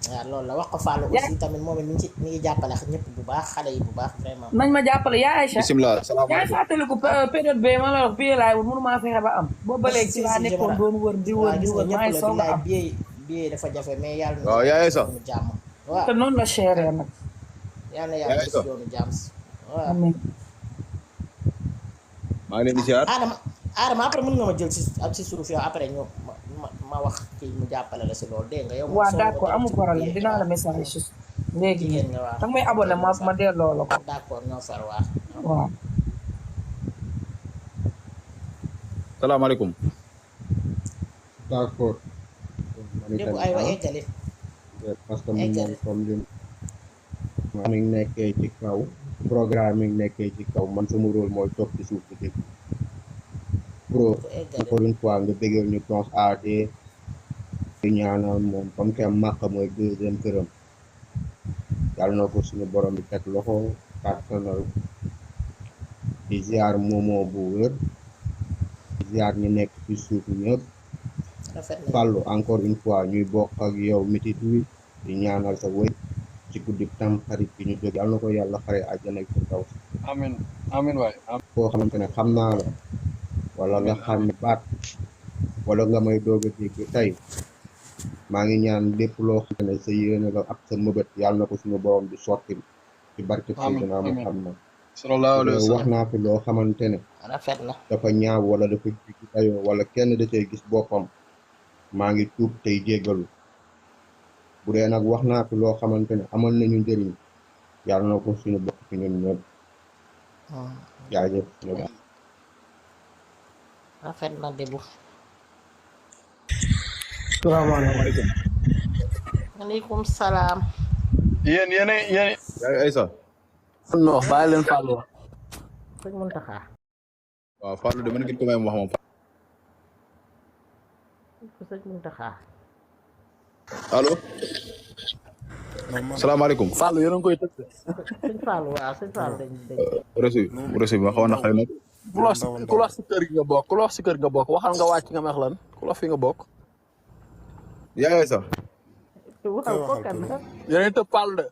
waaw loolu la wax ko Fallou aussi tamit moom it mi ngi jàppale ñëpp bu baax xale yi bu baax vraiment. nañ ma jàppale yaa Aïcha. bisimilah yaa ngi fàttaliku période bee ma la wax bii laay wut mënumaa fexe ba am. boobu ba léegi ci laa nekkoon doon wër di wër maa ngi soog a am. billet dafa jafe mais yàlla na. waaw yaay sax jàmm waaw te noonu la chéré nag. yàlla yàlla si yoonu jàmm waaw. maa ngi leen di ziar. Adama après mën nga ma jël ci suuf yow après ñu ma wax kii mu jàppale la si loolu dégg nga yow. waaw d'accord amul problème dinaa la message si léegi jigéen nga waaw danga may abonné ma delloo la ko. d'accord ñoo far waaw. waaw. salaamaaleykum. d'accord. lépp aywa eggali. parce que moom comme li mi ngi nekkee ci kaw programme mi ngi nekkee ci kaw man sama rôle mooy toog ci suuf di dégg pro encore une fois nga bëggeel ñu tons aad di ñaanal moom comme que màq mooy deuxième këram yàlla na ko suñu borom bi teg loxo kàttanal di ziar moomoo bu wér di ziar ñu nekk ci suuf ñëpp Fallou encore une fois ñuy bokk ak yow mitit wi di ñaanal sa wëy ci guddi tam xarit bi ñu jóg yàlla na ko yàlla xare àjjana ak taw amiin amiin waay koo xamante ne xam naa la wala nga xam ne baat wala nga may doog a dégg tey maa ngi ñaan lépp loo xam ne sa yéene la ak sa mëbët yàlla na ko suñu borom di sotti ci barke Seydina Muhammad sallallahu alayhi wa sallam wax naa fi loo xamante ne rafet na dafa ñaaw wala dafa jigi dayoo wala kenn da cay gis boppam maa ngi tuub tey jéggalu bu dee nag wax naa fi loo xamante ne amal nañu njëriñ yàlla na ko suñu bokk ci ñun ñëpp jaajëf suñu baax rafet na débu. salaamaaleykum. Waaleykum salaam. yéen. yaa Aïssa. non bàyyi leen Fallou. sëñ Muntaxa. waaw Fallou de mën ngeen ko may mu wax moom. sëñ Muntaxa. allo. salaamaaleykum. Fallou yéen a ngi koy tëj. sëñ Fallou waaw sëñ Fallou dañ reçu bi ma xaw na xëy nag. ku la si kër gi nga bokk waxal nga wàcc nga meex lan ku la fi nga bokk. yaa Aïssa. waxal ko kan la. yéen a tëb Fallou de.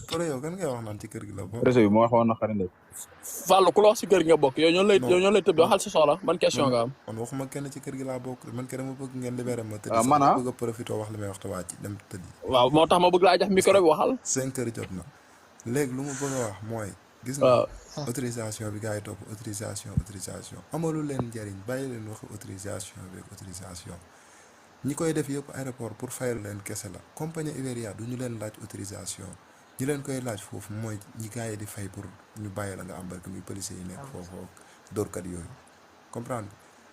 pour yow kan ngay wax naan ci kër gi la bokk. reçu bi ma xaw na xëy nag. Fallou ku la wax si kër gi nga bokk yow ñoo lay tëb waxal si soxla ban question nga am. man waxuma kenn ci kër gi laa bokk man kenn ma bëgg ngeen libéré ma tëdd. man bëgg a profité wax li may wax te wàcc dem tëdd. waaw moo tax ma bëgg laa jox micro bi waxal. 5 heures jot na léegi lu ma bëgg a wax mooy. gis nga autorisation bi gars yi topp autorisation amalu leen njëriñ bàyyi leen waxi autorisation bi autorisation ñi koy def yëpp aéroport pour fayal leen kese la compagnie Iberia du ñu leen laaj autorisation ñi leen koy laaj foofu mooy ñi gars yi di fay pour ñu bàyyi la nga embarqué muy policiers yi nekk foofu dóorkat yooyu comprendre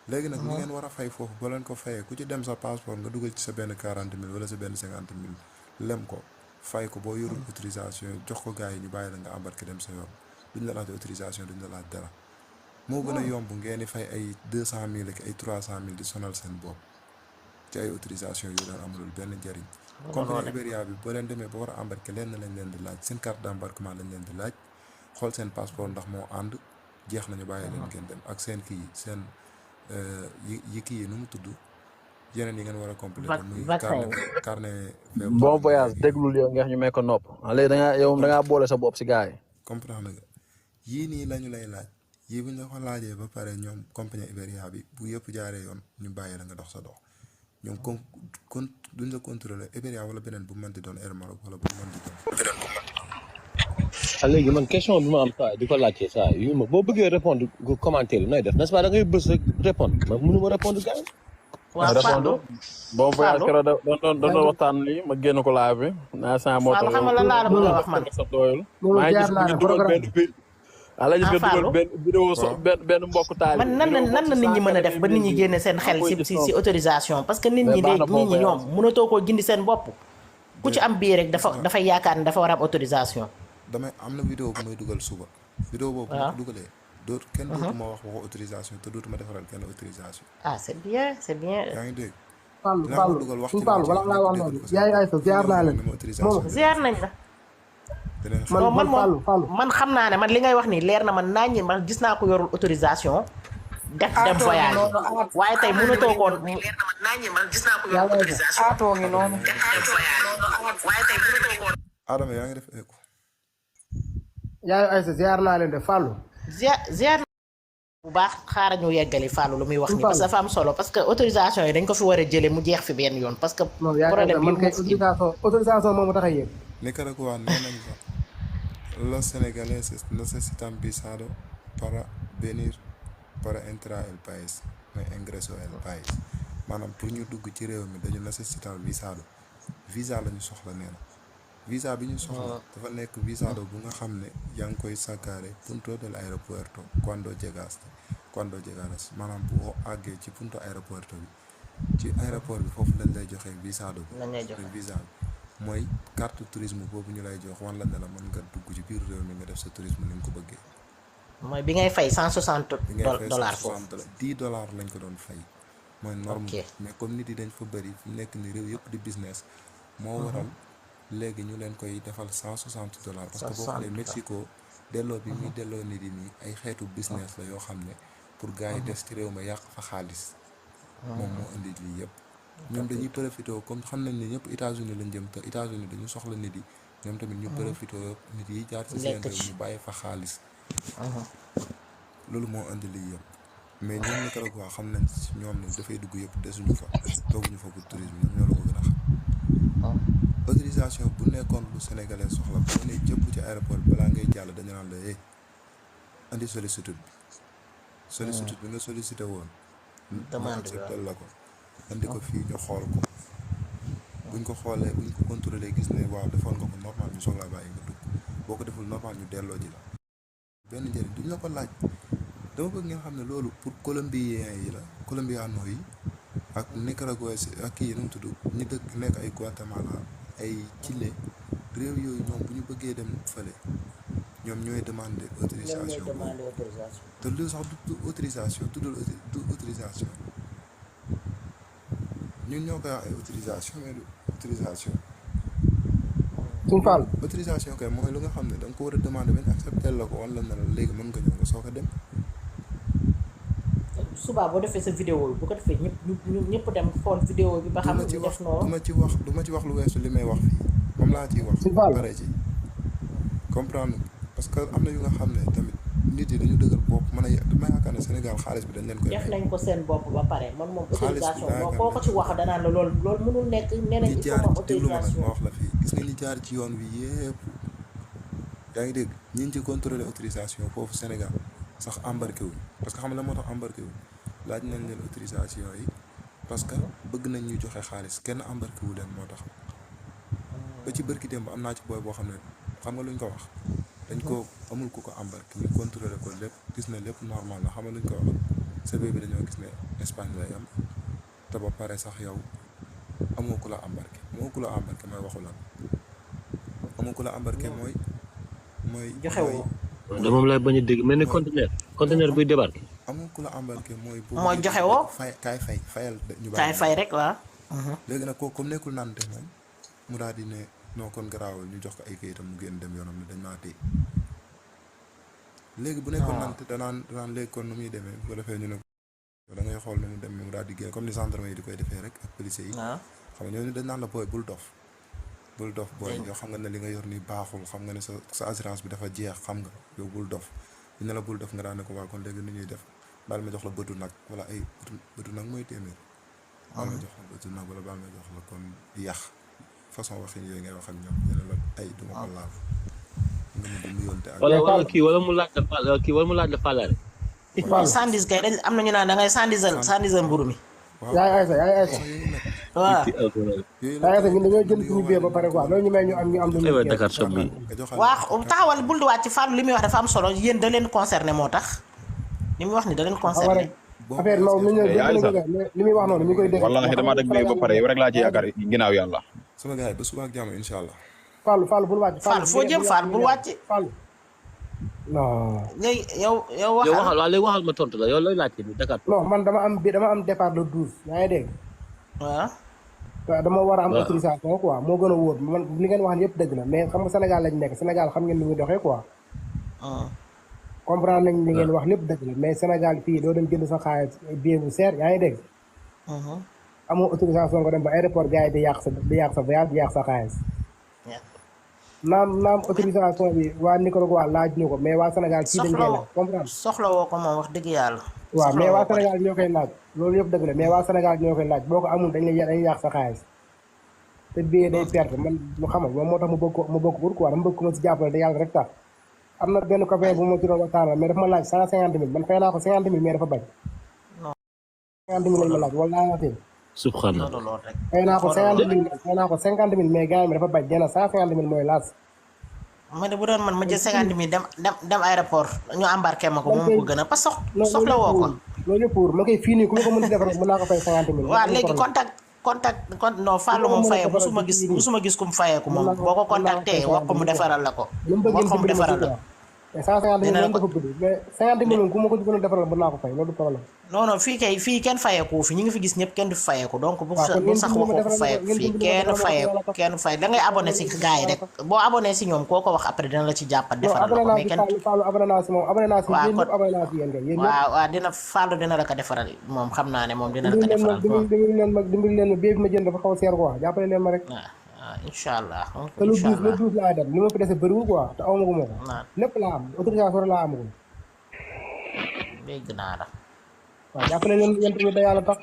léegi nag li ngeen war a fay foofu ba leen ko fayee ku ci dem sa passeport nga dugal ci sa benn 40 000 wala sa benn 50 000 lem ko fay ko boo yorul autorisation jox ko gars yi ñu bàyyi la nga embarqué dem sa yoon duñ la laaj autorisation duñ la laaj dara moo gën a yomb ngeen di fay ay 200 000 ak ay 300 000 di sonal seen bopp ci ay autorisation yu leen amalul benn njëriñ. compagnie Iberia bi boo leen demee ba war a embarqué lenn lañ leen di laaj seen carte d'embarquement lañ leen di laaj xool seen passeport ndax moo ànd jeex nañu bàyyi leen ngeen dem ak seen kii seen yi kii yi nu mu tudd yeneen yi ngeen war a complété muy carnet bon voyage déglul yow ngeex ñu may ko nopp léegi yow da ngaa boole sa bopp si gars yi. comprendre nga yii nii lañu lay laaj yii bu ñu la ko laajee ba pare ñoom compagnie Iberia bi bu yëpp jaaree yoon ñu bàyyi la nga dox sa dox ñoom kon duñ la contrôler Iberia wala beneen bu mën di doon Air Maroc wala bu mën di doon. léegi man question bi ma am saa di ko laajtee saa yu ma boo bëggee répondre commentaire nooy def n'est-ce pas da ngay bës rek répondre man mënu ma répondre gars yi. waaw Fallou bon voyage keroog doon waxtaan lii ma génn ko live bi. naa saa moo tax Fallou xam nga lan laa la bëgg a wax man. loolu jaar naa la programme benn vidéo benn mbokk taal man nan la nit ñi mën a def ba nit ñi génne seen xel si autorisation parce que nit ñi ñoom mënatoo koo gindi seen bopp ku ci am bii rek dafay yaakaar ne dafa war a am autorisation. damay am na vidéo bu may dugal suba. vidéo boobu bu ma dugalee. kenn dootuma wax waxu autorisation te dootuma defaral kenn autorisation. ah c'est bien c'est bien. yaa ngi dégg. Fallou wala ngaa wax noonu yaay Aïssa ziar naa leen. ziar nañ la. man xam naa ne man li ngay wax nii leer na man naa ñi man gis naa ko yorul autorisation. def dem voyage waaye tey mënatoo koon. leer na man naa ñi man gis naa ko yorul autorisation. aatoo ngi noonu. waaye tey mënatoo koon. Adama yaa ngi def écho. yaay Aïssa ziar naa leen de Fallou. ziar bu baax xaaral ñu yeggali Fallou lu muy wax nii parce que dafa am solo parce que autorisation yi dañ ko fi war a jëlee mu jeex fi benn yoon parce que. problème man kay autorisation moom tax a yéeg. Nicaragua nee nañ fa los senegalíes necesitan visado para venir para entrar el país no ingreso el país maanaam pour ñu dugg ci réew mi dañu necesitar visado visa la ñu soxla nee na visa bi ñu soxla dafa nekk visado bu nga xam ne yaa ngi koy saccare punto del aeropuerto cuando llegaras maanaam boo àggee ci punto aeropuerto bi ci aéroport bi foofu lañ lay joxee visado bi visa bi mooy carte tourisme boobu ñu lay jox wan la ne la mën nga dugg ci biir réew mi nga def sa tourisme ni nga ko bëggee. mooy bi ngay fay $160 foofu. $10 lañ ko doon fay. mooy norme mais comme nit yi dañ fa bëri fi nekk ni réew yëpp di business. moo waral léegi ñu leen koy defal $160 parce que boo xoolee Mexico delloo bi muy delloo nit yi nii ay xeetu business la yoo xam ne pour gars yi des ci réew ma yàq fa xaalis. moom moo indi lii yëpp. ñoom dañuy profité comme xam nañ ne ñëpp États-Unis lañ jëm te États-Unis dañu soxla nit yi ñoom tamit ñu profité nit yi jaar ci seen réew ñu bàyyi fa xaalis. loolu moo indi lii yëpp mais ñoom Nicaragua xam nañ ci ñoom ne dafay dugg yëpp desuñu fa tooguñu fa pour tourisme ñoom ñoo la ko gën a xam. autorisation bu nekkoon lu sénégalais soxla boo ne jëpp ci aéroport bi balaa ngay jàll dañu naan la andi sollicitude bi. sollicitude bi nga sollicité woon. demande la ko. andi ko fii ñu xool ko buñ ko xoolee buñ ko contrôlé gis ne waaw defoon nga ko normal ñu soog laa bàyyi nga dugg boo ko deful normal ñu delloo ji la benn njëriñ duñ la ko laaj dama bëgg ngeen xam ne loolu pour colombien yi la colombiano yi ak Nicaragua ak kii nu mu tudd ñi dëkk nekk ay Guatemala ay Chili réew yooyu ñoom bu ñu bëggee dem fële ñoom ñooy demander autorisation te loolu sax du autorisation du autorisation ñun ñoo koy wax ay autorisation mais du autorisation suñ Fall autorisation kay mooy lu nga xam ne da nga ko war a demander bañ accepter la ko wala na la léegi mën nga ñëw nga soog a dem suba boo defee sa vidéo bi bu ko defee ñëpp dem xool vidéo bi ba xam ne def noonu du ma ci wax lu weesu li may wax fii moom laa ciy wax pare ci comprendre parce que am na yu nga xam ne tamit nit yi dañu dëgër bopp mën a dama yaakaar ne Sénégal xaalis bi dañ leen koy def nañ ko seen bopp ba pare man moom autorisation moo koo ko ci wax danaan la loolu mënul nekk nee nañ il faut ma autorisation ma wax la fii gis nga ñi jaar ci yoon wi yëpp yaa ngi dégg ñi ci contrôler autorisation foofu Sénégal sax embarqué wuñ parce que xam nga la moo tax embarqué wuñ laaj nañ leen autorisation yi parce que bëgg nañ ñu joxe xaalis kenn embarqué wu leen moo tax ba ci bërki démb am naa ci booy boo xam ne xam nga luñ ko wax dañ ko amul ku ko embarqué ñu contrôlé ko lépp gis ne lépp normal la xam nga luñ ko wax CV bi dañoo gis ne Espagne lay am te ba pare sax yow amoo ku la embarqué mooy waxu lan amoo ku la embarqué mooy joxe woo de moom lay bañ a dégg mel ni conteneur buy débarqué amoo ku la embarqué mooy joxe woo kaay fayal ñu kaay fay rek waaw léegi nag kooku comme nekkul nante moom mu daal di ne non kon garaawal ñu jox ko ay kayitam mu génn dem yoonam ne dañ maa téye léegi bu nekkoon nante danaan léegi kon nu muy demee bu ko defee ñu ne da ngay xool nu mu demee mu daal di génn comme ni gendarme yi di koy defee rek ak police yi xam nga ñooñu dañ naan la booy bul dof booy yow xam nga ne li nga yor ni baaxul xam nga ne sa assurance bi dafa jeex xam nga yow bul dof ñu ne la bul dof nga daan ne ko waa kon léegi nu ñuy def baal ma jox la bëtu nag wala ay bëtu nag mooy téeméer baal ma jox la bëtu nag wala baal ma jox la kon yàq façon waxin yooyu ngay wax ak ñoom ñu ne la ay duma ko laal nga mu di nuyoonte ak wala kii wala mu laaj la fàllare sandis kay dañ am na ñu naan da ngay sandisal mburu mi yaay Aysa waaw yaay Aysa ñun dañoo jënd suñu billet ba pare quoi loolu ñu may ñu am lu ñu Dakar Shop bi waaw taxawal bul di wàcc Fallou li muy wax dafa am solo yéen da leen concerné moo tax li muy wax ni da leen concerné affaire moom li muy wax noonu ñu koy dégg wallahi dama dégg ba pare yow rek laa ci yaakaar ginnaaw yàlla sama gars yi ba suba ak jàmm incha allah Fallou bul wàcc Fallou foo jëm Fallou bul wàcc Fallou non léegi yow waxal ma tontu la yow looy laajte ni Dakar non man dama am départ le 12 yaa ngi dégg waaw dama war a am autorisation quoi moo gën a wóor man li ngeen wax yëpp dëgg la mais xam nga Sénégal lañ nekk Sénégal xam ngeen ni muy doxee quoi comprendre nañ li ngeen wax lépp dëgg la mais Sénégal fii doo dem jënd sa xaalis billet bu seer yaa ngi dégg amoo autorisation nga dem ba aéroport gars yi di yàq sa voyage di yàq sa xaalis naam autorisation bi waa Nicaragua laaj ñu ko mais waa Sénégal fii dañ koy laaj comprendre soxla woo ko moom wax dëgg yàlla waaw mais waa Sénégal ñoo koy laaj loolu yëpp dëgg la mais waa Sénégal ñoo koy laaj boo ko amul dañ yàq sa xaalis te billet day perte man lu xamal moom moo tax mu bokk pour quoi dama bëgg ko ma si jàppale te yàlla rek tax am na benn copain bu ma ci doon waxtaan mais dafa ma laaj 150 000 man fay naa ko 50 000 mais dafa bañ 50 000 lañ ma laaj wala naa fi subhanallah fay naa ko 50 000 mais gars yi dafa bañ dena 150 000 mooy laas ma ne bu doon man ma jël 50 000 dem aéroport ñu embarqué ma ko moom ko gën a parce que soxla woo ko loolu yëpp pour ma koy fii nii ku ma ko mën di defar mën naa ko fay 50 000 waaw léegi contact non Fallou moom fayee musuma gis ku mu fayeeku moom boo ko contacté wax ko mu defaral la ko wax ko mu defaral la ko mais 150 000 moom dafa gudd mais 50 000 moom ku ma ko gën a defaral mën naa ko fay loolu problème non fii kenn fayeeku fi ñu ngi fi gis ñëpp kenn du fayeeku donc bu sax waxoo fayeku fii kenn fayeku da ngay abonné si gars yi rek boo abonné si ñoom koo ko wax après dina la ci jàppat defaral la ko mais kenn waaw dina Fallou dina la ko defaral moom xam naa ne moom dina la ko defaral dimbali leen ma billet bi ma jënd dafa xaw a seer quoi jàppale leen ma rek incha allah te lu duus laa dem li ma fi dese bëriwul quoi te aw ma ko moo ko lépp laa am autorisation laa amagul dégg naa la waaw jàppale leen yéen tamit da yàlla tax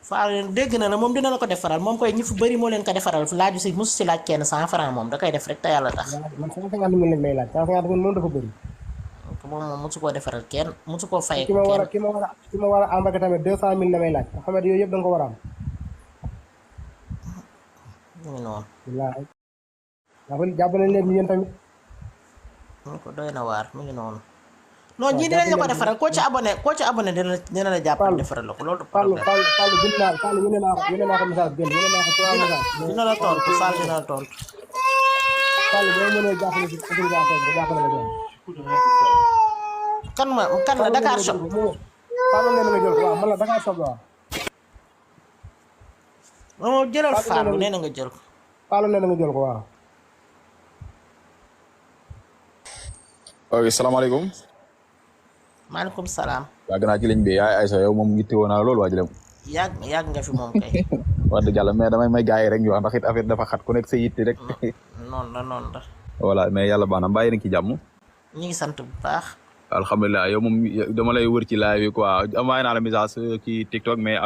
Fallou dégg na la moom dina la ko defaral moom koy ñi fu bëri moo leen ko defaral laaju si mosu si laaj kenn 100 francs moom da koy def rek te yàlla tax man 150 000 lañ may laaj 150 000 moom dafa bëri moom mosu koo defaral kenn mosu koo fay ki ma war a embarqué tamit 200 000 la may laaj nga xam ne yooyu yëpp da nga ko war a am ñu ngi noonu wallaahi jàppale leen yéen tamit mu ko doy na waar mu ngi noonu. non ñii dinañ la ko defaral koo ci abonné dina la jàppale defaral la ko loolu. Fallou gën naa Fallou yónnee naa ko message gën yónnee naa ko 3 message. dina la tontu Fall dina la tontu. Fallou boo mënee jàppale si autorisation bi jàppale la kan la Dakar Shop. Fallou nee na nga jël ko waaw man la Dakar Shop waaw. moom jëlal Fallou nee na nga jël ko. Fallou nee na nga jël ko waaw. ok salaamaaleykum. maaleykum salaam. yàgg naa ci ligne bi yaay Aïssa yow moom yitte woon naa loolu waa ji dem. yàgg nga fi moom kay. wax dëgg yàlla mais damay may gars yi rek ñu wax ndax it affaire dafa xat ku nekk sa yitte rek. noonu la. voilà mais yàlla baax na mbaa yéen a ngi ci jàmm. ñu ngi sant bu baax. alhamdulilah yow moom dama lay wër ci live yi quoi envoyé naa la message ci TikTok mais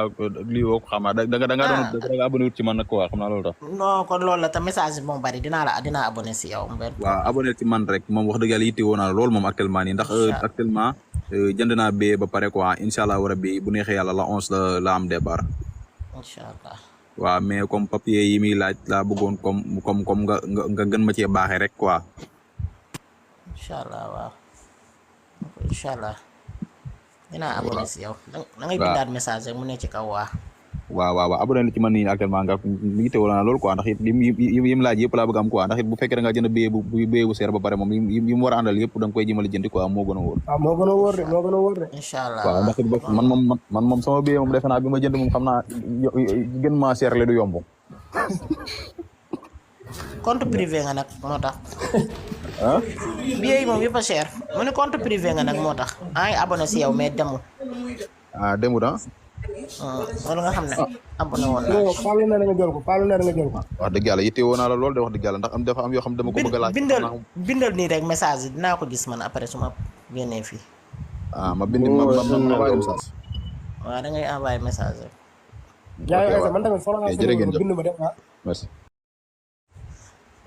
lii woo ko xam naa da nga abonné wut ci man nag quoi xam naa loolu tax. non kon loolu la te message bi moom bari dinaa abonné si yow. waaw abonné ci man rek moom wax dëgg yàlla yitte woon naa loolu moom actuellement nii ndax actuellement jënd naa bee ba pare quoi incha allah rabbi bu neexee yàlla la 11 la am départ. incha allah. waaw mais comme papier yi muy laaj laa bëggoon comme nga gën ma cee baaxee rek quoi. incha allah waaw. incha allah dinaa abonné si yow. da ngay bindaat message rek mu ne ci kaw waa. waaw abonné ci man nii actuellement nga ngi teewul naa loolu quoi ndax it yim laaj yëpp laa bëgg am quoi ndax it bu fekkee da nga jënd billet bu seer ba pare moom yi mu war a àndal yëpp da nga koy jëmale jëndi quoi moo gën a wóor. waaw moo gën a wóor de. incha allah waaw ndax it man moom sama billet moom defe naa bi ma jënd moom xam naa gën maa seer le du yomb. compte privé nga nag moo tax. ah. billet yi moom yëpp a cher mu ne compte privé nga nag moo tax ay abonné si yow mais demul. demul ah. wala nga xam ne abonné woon naa. Fallou nee na nga jël ko. wax dëgg yàlla yitte woon naa la lool de wax dëgg yàlla ndax dafa am yoo xam dama ko bëgg a laaj. bindal nii rek message yi dinaa ko gis man après su ma génnee fii. ma bind ma envoyé message. waaw da ngay envoyé message rek. jaay man tamit soxla naa bind ma def merci.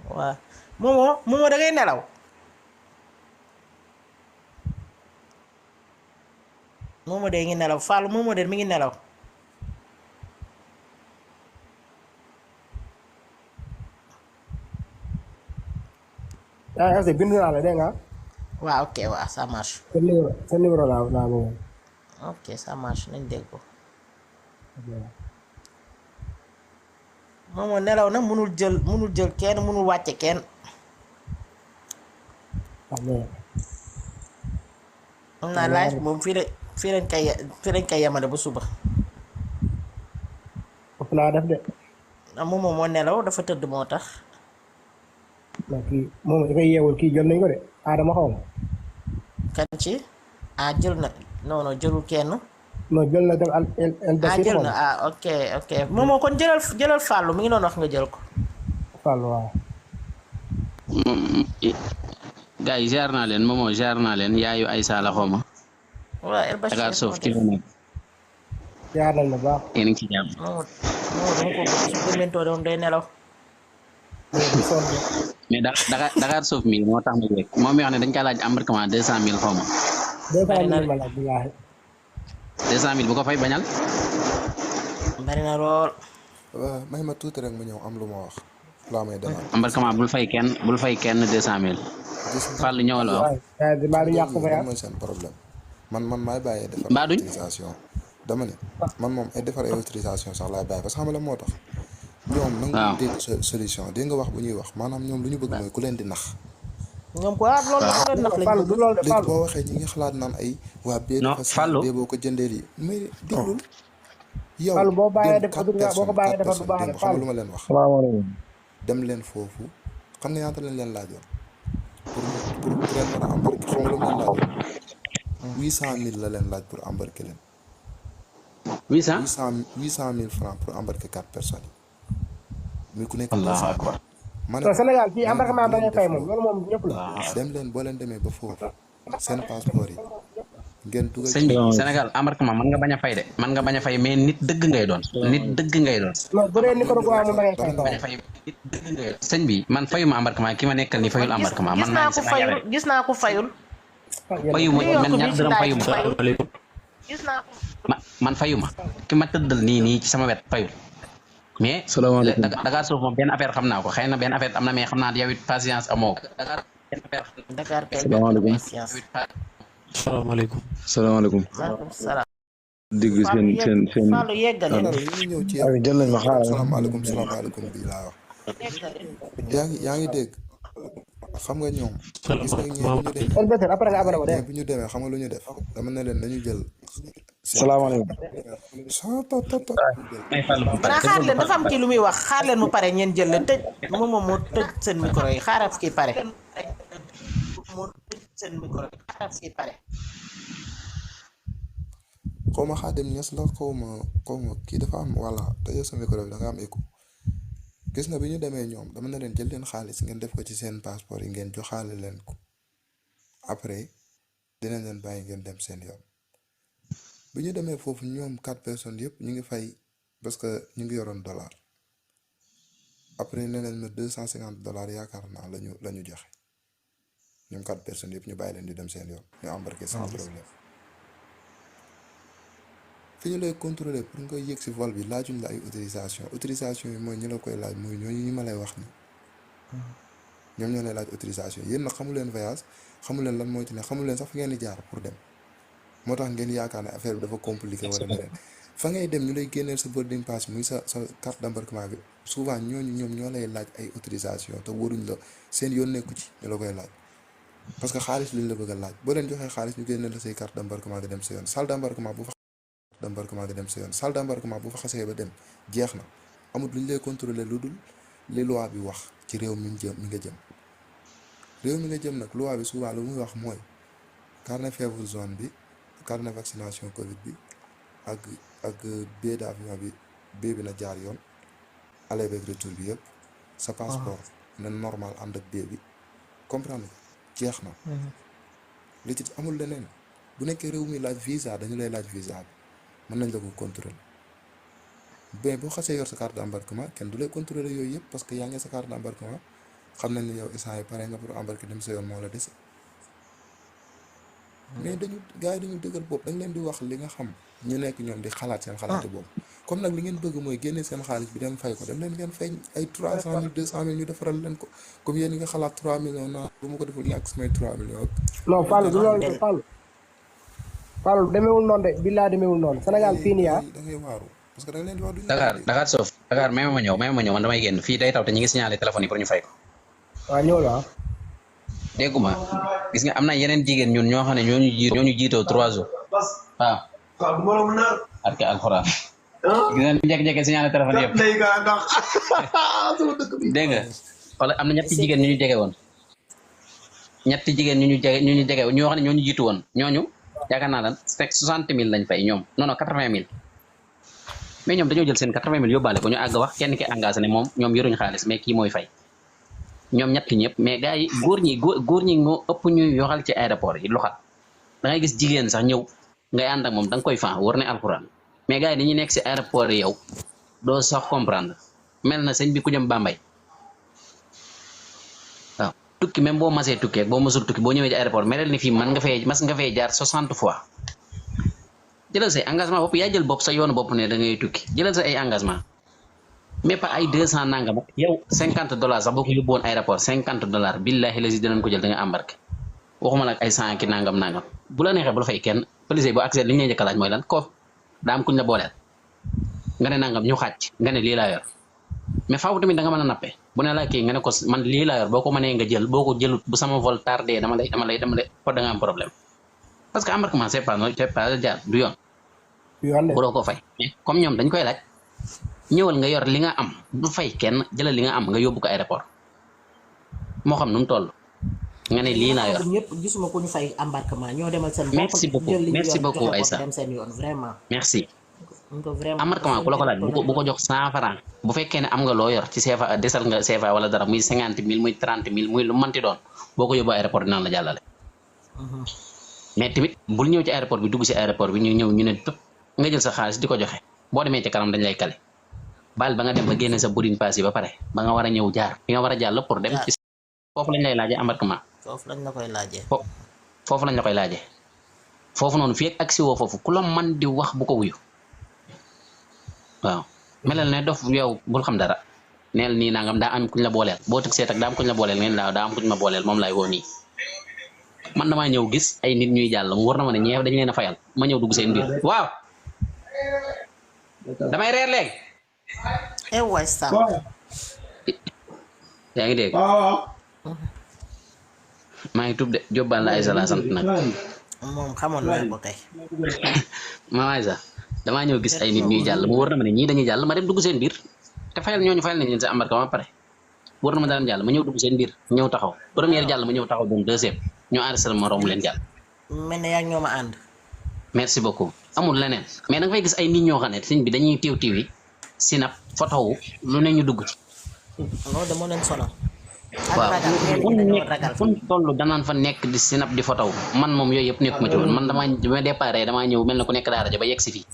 waaw Momo da ngay nelaw. Momo de ngi nelaw Fallou Momo de mi ngi nelaw. bind naa la dégg nga. waaw ok waaw ça marche. sa numéro laa moom. ok ça marche nañ dégg ko. Momo nelaw na munul jël kenn munul wàcce kenn. am naa laaj moom fii lañ koy yemale ba suba. ëpp naa def de. moom moo nelaw dafa tëdd moo tax. kii moom dafay yeewul kii jël nañ ko de Adama xaw ma. kan ci jël na non jëlul kenn. non jël na dem jël na ok moom kon jëlal Fallou mi ngi doon wax nga jël ko. Fallou waaw. gars yi jaar naa leen moomoo jaar naa leen yaayu Aïssa la xawma. waaw El Bachir Dakar Shop ci la nekk. jaar nañ la baax. yéen a ngi ci jàmm. dama ko su gëmentoo doon day nelaw. mais Dakar Shop mi moo tax ma yegg moom mi wax ne dañ kaa laaj embarquement 200 000 xawma. 200 000 ma laaj billaahi. 200 000 bu ko fay bañal. bari na lool. waaw may ma tuuti rek ma ñëw am lu ma wax. laa may demal. embarquement bul fay kenn 200 000. Fall ñëwal waaw. mooy seen problème man maay bàyyee defar autorisation dama ne man moom ay defar ay autorisation sax laay bàyyi parce que xam nga moo tax ñoom nangu dégg solution dégg nga wax bu ñuy wax maanaam ñoom lu ñu bëgg mooy ku leen di nax ñoom quoi loolu léegi boo waxee ñi ngi xalaat naan ay waa bee dafa bee boo ko jëndee lii mais déglul yow boo bàyyee def boo ko bàyyee defar bu baax de xam lu ma leen wax dem leen foofu xam nga ñaata leen laajoon pour leen mën a embarquer xam nga lu mu leen laajoon 800 000 la leen laaj pour embarquer leen 800 000 francs pour embarquer 4 personnes yi muy ku nekk Sénégal fii embarquement da ngay fay moom loolu moom ñëpp la dem leen boo leen demee ba foofu seen passeport yi ngeen dugal sëñ bi Sénégal embarquement mën nga bañ a fay de mën nga bañ a fay mais nit dëgg ngay doon nit dëgg ngay doon bu dee Nicaragua moom da ngay fay nit dëgg ngay doon sëñ bi man fayuma embarquement ki ma nekkal ni fayul embarquement man gis naa ko fayul fayuma man ñaar dërëm fayuma gis naa ko man fayuma ki ma tëddal nii ci sama wet fayul mais Dakar Shop moom benn affaire xam naa ko xëy na benn affaire am na mais xam naa yow it patience amoo ko Dakar kay salaamaaleykum salaamaaleykum. salaamaaleykum waaleykum salaam. digg seen Fallou yeggale. ñu ñëw ci yow. jël nañ ma xaaral salaamaaleykum salaamaaleykum bi laa wax. yaa ngi dégg xam nga ñoom. gis nga ñee bu ñu demee xam nga lu ñu def dama ne leen dañu jël. salaamaaleykum. xanaa xaar leen dafa am kii lu muy wax xaar leen mu pare ngeen jël leen tëj moom moo tëj seen micro yi xaaral kii pare. moo tëj seen micro yi xaaral kii pare. xaw ma Xaadim Ñas la xaw ma kii dafa am voilà tëjee sa micro bi da nga am écho. gis nga bi ñu demee ñoom dama ne leen jël leen xaalis ngeen def ko ci seen passeport yi ngeen joxaale leen ko après dinañ leen bàyyi ngeen dem seen yoon bi ñu demee foofu ñoom 4 personnes yëpp ñu ngi fay parce que ñu ngi yoroon dollar après ne leen ma $250 yaakaar naa la ñu joxe ñoom 4 personnes yëpp ñu bàyyi leen di dem seen yoon ñu embarqué sans problème fi ñu lay contrôler pour nga yéeg si vol bi laajuñ la ay autorisation yi mooy ñu la koy laaj mooy ñooñu ñu ma lay wax ni ñoom ñoo lay laaj autorisation yéen nag xamu leen voyage xamu leen lan mooy ci ne xamu leen sax fi ngeen di jaar pour dem moo tax ngeen yaakaar ne affaire bi dafa compliqué wala leneen fa ngay dem ñu lay génneel sa boarding pass muy sa carte d'embarquement bi souvent ñoom ñoo lay laaj ay autorisation te waruñ la seen yoon nekku ci ñu la koy laaj parce que xaalis lañ la bëgg a laaj boo leen joxee xaalis ñu génneel la say carte d'embarquement nga dem sa yoon salle d'embarquement bu fa xasee ba dem jeex na amul lu ñu lay contrôler lu dul li loi bi wax ci réew mi nga jëm nag loi bi souvent lu muy wax mooy carnet feebar zone bi carnet vaccination Covid bi ak billet d'avion bi na jaar yoon aller avec retour bi yëpp sa passeport na normal ànd ak billet bi comprendre jeex na li ci amul leneen bu nekkee réew mi laaj visa dañu lay laaj visa bi mën nañ la ko contrôler mais boo xasee yor sa carte d'embarquement kenn du lay contrôler yooyu yëpp parce que yaa ngi sa carte d'embarquement xam nañ ne yow instant yi pare nga pour embarquer dem sa yoon moo la dese mais gars yi dañu dëggal bopp dañ leen di wax li nga xam ñu nekk ñoom di xalaat seen xalaatu boobu comme nag li ngeen bëgg mooy génne seen xaalis bi dem fay ko dem leen ngeen fay ay 300 000 200 000 ñu defaral leen ko comme yéen nga xalaat 3 millions naa bu ma ko deful ñàkk samay 3 millions non Fallou du loolu Fallou demeewul noonu de billaa demeewul noonu Sénégal fii nii da ngay waaru parce que da nga leen di wax Dakar Sof Dakar may ma ñëw man damay génn fii day taw te ñu ngi signalé téléphone yi pour ñu fay ko waaw ñëw la dégguma gis nga am na yeneen jigéen ñun ñoo xam ne ñoo ñu jiitoo 3 jours waaw ak alxuraan gis nga jekk-jekk signalé téléphone yëpp dégg nga wala am na ñetti jigéen ñu jege woon ñoo xam ne ñoo ñu jiitu woon ñooñu yaakaar naa lan 60 000 lañ fay ñoom non 80 000 mais ñoom dañoo jël seen 80 000 yóbbaale ko ñu àgg wax kenn ki engagé ne moom ñoom yoruñu xaalis mais kii mooy fay ñoom ñett ñëpp mais gars yi góor ñi moo ëpp ñuy yoxal ci aéroport yi loxal da ngay gis jigéen sax ñëw ngay ànd ak moom da nga koy fan war ne alxuraan mais gars yi dañuy nekk si aéroport yi yow doo sax comprendre mel na sëñ bi ku jëm Bambey waaw tukki même boo masee tukki ak boo masul tukki boo ñëwee ci aéroport melel ni fii mas nga fee jaar 60 fois jëlal say engagement bopp yaa jël bopp sa yoonu bopp ne da ngay tukki jëlal sa ay engagement mais pas ay 200 nangam yow $50 sax boo ko yóbbu woon aéroport $50 billahi lazi dinañ ko jël da nga embarqué waxuma la ay 100 ki nangam bu la neexee bu la fay kenn police bu accès li ñu lay njëkk a laaj mooy lan ko daa am kuñ la booleel nga ne nangam ñu xàcc nga ne lii laa yor mais faaw tamit da nga mën a nappe bu ne la kii nga ne ko man lii laa yor boo ko mënee nga jël boo ko jëlut bu sama vol tardé dama lay ko da nga am problème parce que embarquement c'est pas jaar du yoon waroo ko fay mais comme ñoom dañ koy laaj ñëwal nga yor li nga am du fay kenn jëlal li nga am nga yóbbu ko aéroport moo xam nu mu toll nga ne lii laa yor ñëpp gisuma ko ñu fay embarquement ñoo demal seen merci beaucoup Aïssa dem seen yoon vraiment merci embarquement ku la ko laaj bu ko jox 100 francs bu fekkee ne am nga loo yor ci CFA desal nga CFA wala dara muy 50 000 muy 30 000 muy lu manti doon boo ko yóbbu aéroport dinaan la jàllale mais tamit bul ñëw ci aéroport bi dugg si aéroport bi ñu ñëw ñu ne tëpp nga jël sa xaalis di ko joxe boo demee ci kanam dañ lay kale baal ba nga dem ba génne sa boarding pass yi ba pare ba nga war a ñëw jaar fi nga war a jàll pour dem ci foofu lañ lay laajee embarquement foofu lañ la koy laajee foofu lañ la koy laajee foofu noonu fii ak agsi woo foofu ku la man di wax bu ko wuyu waaw melal ne dof yow bul xam dara neel nii nangam daa am kuñ la booleel boo tëg seet ak daa am kuñ la booleel ngeen daa am kuñ ma booleel moom laay woo nii man damaa ñëw gis ay nit ñuy jàll mu war na ma ne ñeew dañ leen a fayal ma ñëw dugg seen biir waaw damay reer léegi waay Sam yaa ngi dégg maa ngi tub de Jóobaan la Aysa laa sant nag moom xamoon naa ko kay maam Aysa damaa ñëw gis ay nit ñuy jàll mu war na ma ne ñii dañuy jàll ma dem dugg seen biir te fayal ñooñu fayal nañ leen sa embarquement ba pare war na ma daan jàll ma ñëw dugg seen biir ñëw taxaw première jàll ma ñëw taxaw doon deuxième ñoo enregistré ma romb leen jàll mel ne yaa ngi ñoo ma ànd merci beaucoup amul leneen mais da nga fay gis ay nit ñoo xam ne sëñ bi dañuy tiw yi sinap photo wu lu ne ñu dugg ci loolu de moo leen sonal waaw fu ñu toll danaan fa nekk di sinap di photo wu man moom yooyu yëpp nekk ma ci woon man damaa déparé damaa ñëw mel na ku nekk daara ja ba yegg si fii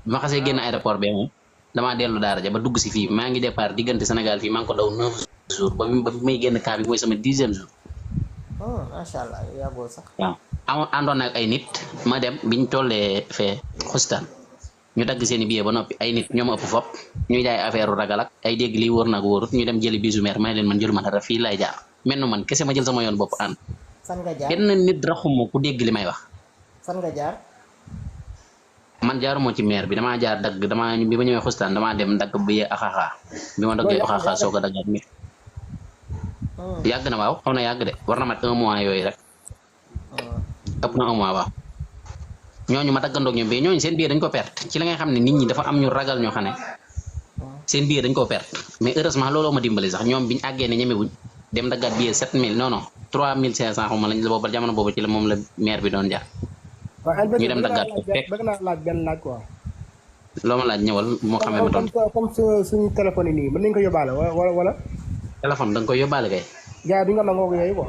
bi ma xasee génn aéroport bee moom damaa dellu daara ja ba dugg si fii maa ngi départ diggante Sénégal fii maa ngi ko daw 9 jours ba bi may génn kaa bi mooy sama 10e jour macha allah yàggoo sax waaw àndoon ak ay nit ma dem biñ tollee fee xustaan ñu dagg seen i billet ba noppi ay nit ñoo ma ëpp fop ñuy jaay affaire ragal ak ay dégg lii wóor nag wóorut ñu dem jëli bisu meer ma ne leen man jëluma dara fii laay jaar mel na man kese ma jël sama yoon bopp ànd fan nga jaar benn nit raxuma ku dégg li may wax fan nga jaar man jaaruma ci meer bi damaa jaar dagg damaa bi ma ñëwee xustaan damaa dem dagg billet axaaxaa bi ma daggee axaaxaa soog a daggaat mi yàgg na waaw xaw na yàgg de war na mat 1 mois yooyu rek ëpp na 1 mois waaw ñooñu ma daggandoog ñoom bi ñooñu seen biir dañ ko perte ci la ngay xam ne nit ñi dafa am ñu ragal ñoo xam ne seen biir dañ ko perte mais heureusement looloo ma dimbali sax ñoom biñu àggee ne ñemewuñ dem daggaat billet 7000 non non 3500 xaw ma lañ la booba jamono boobu ci la moom la maire bi doon jaar ñu dem daggaat ko fekk bëgg naa laaj benn laaj quoi loo ma laaj ñëwal moo xamee ma doon comme suñu téléphone yi nii mën nañ ko yóbbaale wala téléphone da nga koy yóbbaale kay gars duñ ko nangoo ko yooyu quoi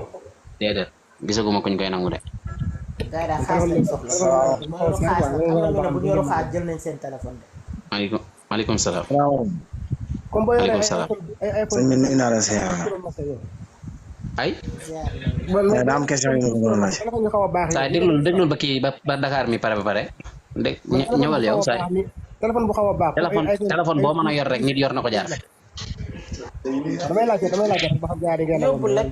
déedéet gisaguma kuñ koy nangu de gars daal xaas lañ soxla bu ñu yoru xaas jël nañ seen téléphone de maaleykum salaam comme boo yoree sëñ bi nuyu naa la si ay daa am question yu ma laaj saa déglul ba kii ba Dakar mi pare ba pare dégg ñëwal yow saa téléphone bu xaw a baax téléphone boo mën a yor rek nit yor na ko jaar damay laajte ba xam ñaari ngeen yóbbul rek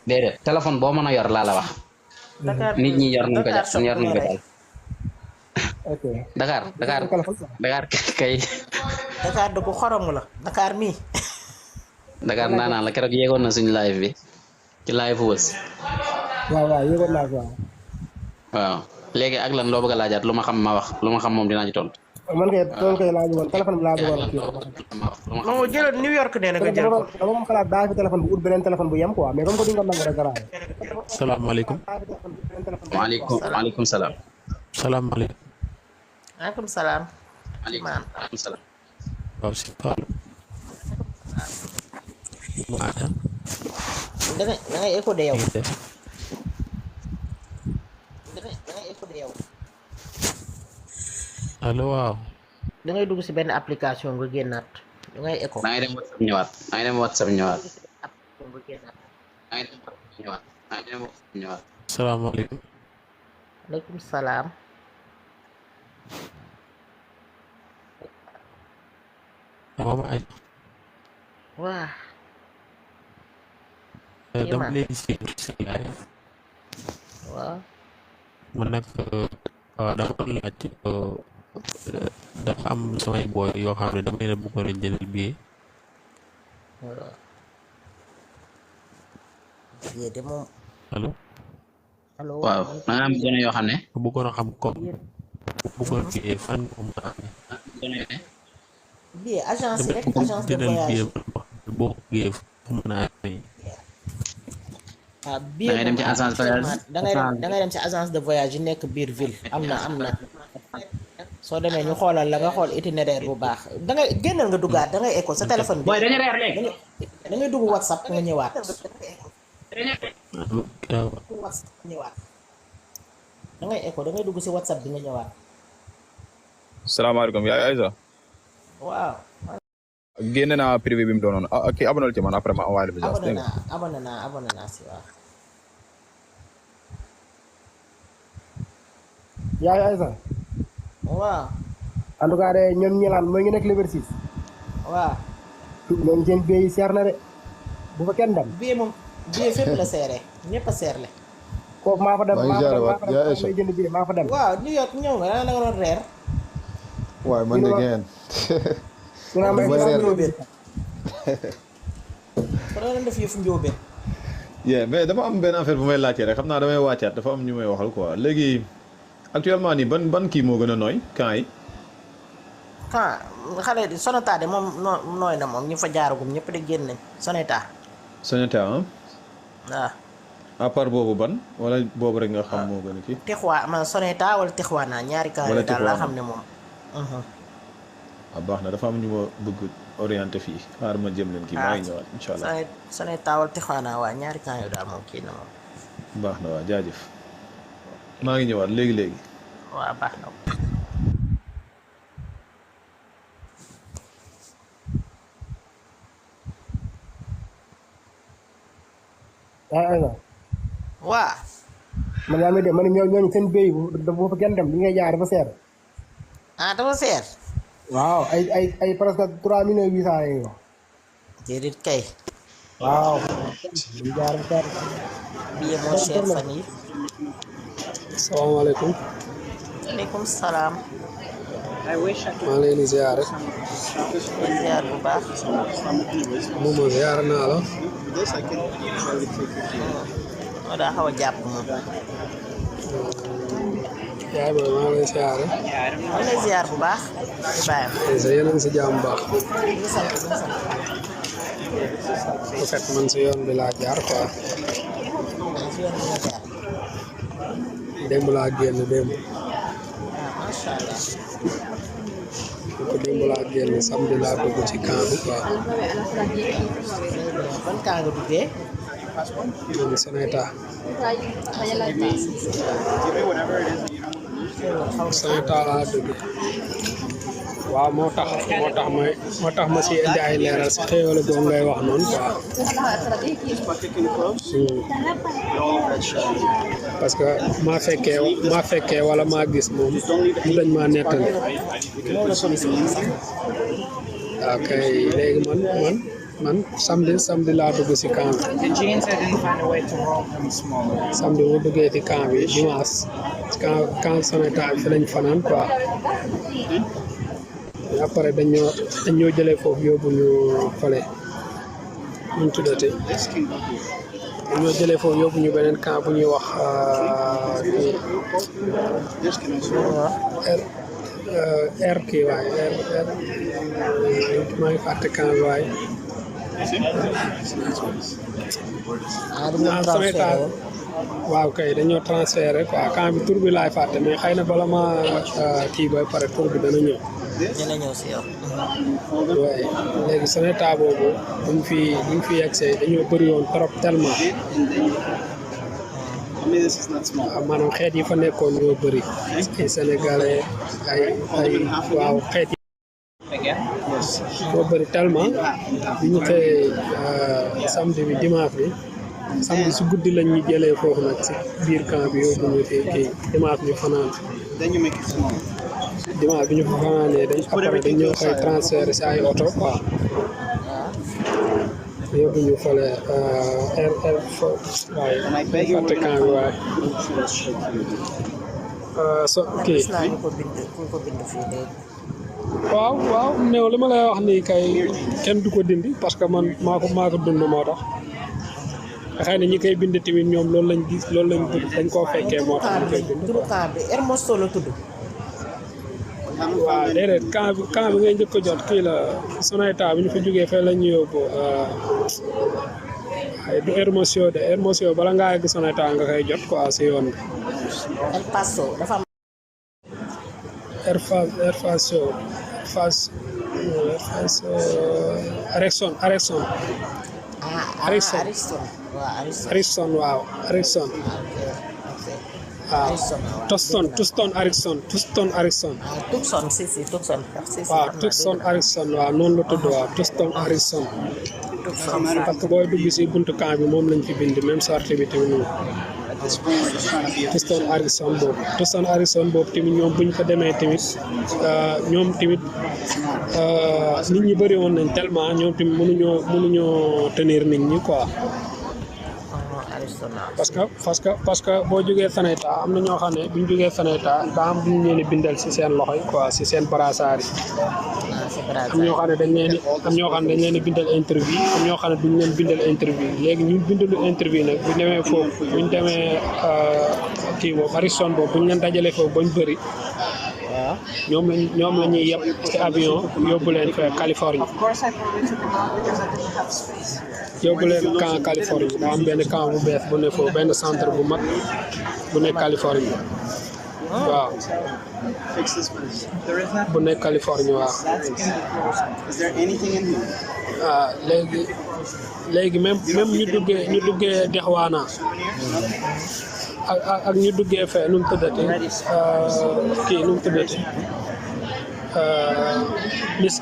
déedéet téléphone boo mën a yor laa la wax nit ñi yor nañ ko jaar yor nañ ko jaar Dakar kay Dakar dëgg xorom la Dakar mii Dakar naanaan la keroog yéegoon na suñu live bi ci live wës waaw yéegoon naa ko waaw léegi ak lan loo bëgg a laajaat lu ma xam ma wax lu ma xam moom dinaa ci tontu man kay loolu kay laa bëggoon téléphone bi laa bëggoon kii non jëloon New York nee na nga jël ko dama moom xalaat daa fi téléphone bu ut beneen téléphone bu yem quoi mais comme que duñ ko nangu rek garaaw salaamaaleykum waaleykum salaam salaamaaleykum maaleykum salaam waaleykum salaam waaw si Fallou da ngay écho de yow allo waaw da ngay dugg si benn application nga génnaat da ngay écho da ngay dem WhatsApp ñëwaat salaamaaleykum aleykum salaam ay waa dama leen si live waaw man nag dama doon laaj dafa am samay booy yoo xam ne dama leen a bëggoon a jëndal billet billet de moom allo waaw da nga am gone yoo xam ne bëggoon a xam comme bëggoon billet fan ko mën a amee billet agence rek agence de voyage boo billet fu mën a amee billet da ngay dem ci agence voyage da ngay dem ci agence de voyage yi nekk biir ville am na soo demee ñu xoolal la nga xool itinéraire bu baax da ngay génnal nga duggaat da ngay écho sa téléphone bi. booy dañuy reer léegi. da ngay dugg WhatsApp nga ñëwaat. da ngay écho da ngay dugg si WhatsApp bi nga ñëwaat. salaamaaleykum yaay Aïssa. waaw. génne naa privé bi mu doonoon kii abonné ci man après ma envoyé le message. abonné naa si waaw. yaay Aïssa. waaw. en tout cas de ñoom ñi laan mooy ngi nekk Liberté 6. waaw. ñoom seen billet yi seer na de bu fa kenn dem. billet moom billet fépp la seere ñëpp a seerle. kooku maa fa dem maa ngi jaare waat yaa may jënd billet maa fa dem. waaw New York ñëw nga da nga doon reer. waaye man de ngeen. su naa may yëfu njóobeen. fa doon def yëfu njóobeen. mais dama am benn affaire bu may laajte rek xam naa damay wàccaat dafa am ñu may waxal quoi léegi actuellement nii ban kii moo gën a nooy camp yi. camp xale di Sonata de moom nooy na moom ñu fa jaaragum ñëpp de génn nañ Sonata. Sonata ah. waaw. à part boobu ban wala boobu rek nga xam moo gën a kii. Texwa man Sonata wala Texwana ñaari camp yooyu daal laa xam ne moom. baax na dafa am ñu ma bëgg orienté fii xaar ma jëm leen kii maa ngi ñëwaat incha allah. Sonata wala Texwana waa ñaari camp yooyu daal moom kii na moom. baax na waa jaajëf maa ngi ñëwaat léegi. waaw baax na. waa. man yaa ngi dem man ñooñu seen béy bu fa kenn dem li ngay jaay dafa seer. dafa seer. waaw ay presque 3 millions 800 la ñuy wax. déedéet kay. waaw. li jaar seer. billet moo seer fan yi. salaamaaleykum. waaleykum salaam. maa ngi leen di ziare. ziar bu baax. moom ziar naa la. moo daa xaw a jàpp moom. yaay booy maa ngi lay ziare. maa ngi lay ziar bu baax. yéen a ngi si jàmm baax. ñu sant. bu fekk man si yoon bi laa jaar quoi. démb laa génn démb. macha allah. ko démb laa génn samedi laa dugg ci camp bi quoi. ban camp nga duggee. man Sonata. Sonata laa dugg. waaw moo tax ma si indi ay leeral si xéewal boobu ngay wax noonu quoi. parce que maa fekkee wala maa gis moom mu dañ maa nettali. ok léegi man samedi laa dugg si camp bi. samedi mu duggee ci camp bi dimanche camp Sonata bi fi lañ fanaan quoi. après dañoo jëlee foofu yóbbu ñu fale ñu tuddati dañoo jëlee foofu yóbbu ñu beneen camp bu ñuy wax kii waaye maa ngi fàtte camp bi waaye Sonata waaw kay dañoo transféré quoi camp bi tur bi laay fàtte mais xëy na bala ma kii ba pare tur bi dana ñëw. dina ñëw si yow. waaye léegi Sonata boobu buñ fi yegsee dañoo bëri woon trop tellement. waaw maanaam xeet yi fa nekkoon ñoo bëri. ay sénégalais ay waaw xeet yi. moo bëri tellement bi ñu xëyee samedi bi dimanche bi. samedi su guddi lañ ñu jëlee foofu nag si biir camp bi yóbbu ñu fii kii dimanche ñu fanaan dimanche bi ñu fa fanaanee dañ ñoo koy transféré si ay oto quoi yóbbu ñu fële waaye fàtte camp bi waaye kii waaw néew li ma lay wax nii kay kenn du ko dindi parce que man maa ko dund moo tax xëy na ñi koy bind tamit ñoom loolu lañ gis loolu lañ bëgg dañ koo fekkee moo tax ñu koy bind. turu camp bi Hermoso la tudd. waaw déedéet camp bi ngay njëkk a jot kii la Sonata bi ñu fa jógee fee la ñu yóbbu du Hermoso de Hermoso bala ngaa yegg Sonata nga koy jot quoi si yoon bi. El Paso dafa am. Arexon. waaw Tucson Arexon. waaw Tucson Arexon waaw noonu la tudd waaw Tucson Arexon. parce que booy dugg si buntu camp bi moom lañ fi bind même sortie bi tamit noonu. Tristan Harrison boobu tamit ñoom buñ fa demee tamit ñoom tamit nit ñi bëri woon nañ tellement ñoom tamit mënuñoo tenir nit ñi quoi. parce que boo jógee Feneta am na ñoo xam ne bu ñu jógee Feneta daa am bu ñu leen di bindal ci seen loxo yi quoi ci seen brassard yi. am ñoo xam ne dañ leen di bindal interview am ñoo xam ne duñ leen bindal interview léegi ñu bindalu interview nag bu ñu demee foofu bu ñu demee kii boobu Harrison boobu bu ñu leen dajalee foofu ba ñu bëri. ñoom la ñuy yeb ci avion yóbbu leen Californie yóbbu leen camp Californie daa am benn camp bu bees bu ne foofu benn centre bu mag bu nekk Californie waaw bu nekk Californie waaw léegi même ñu duggee Dexwaana ak ñu duggee fee nu mu tëddati kii nu mu tëddati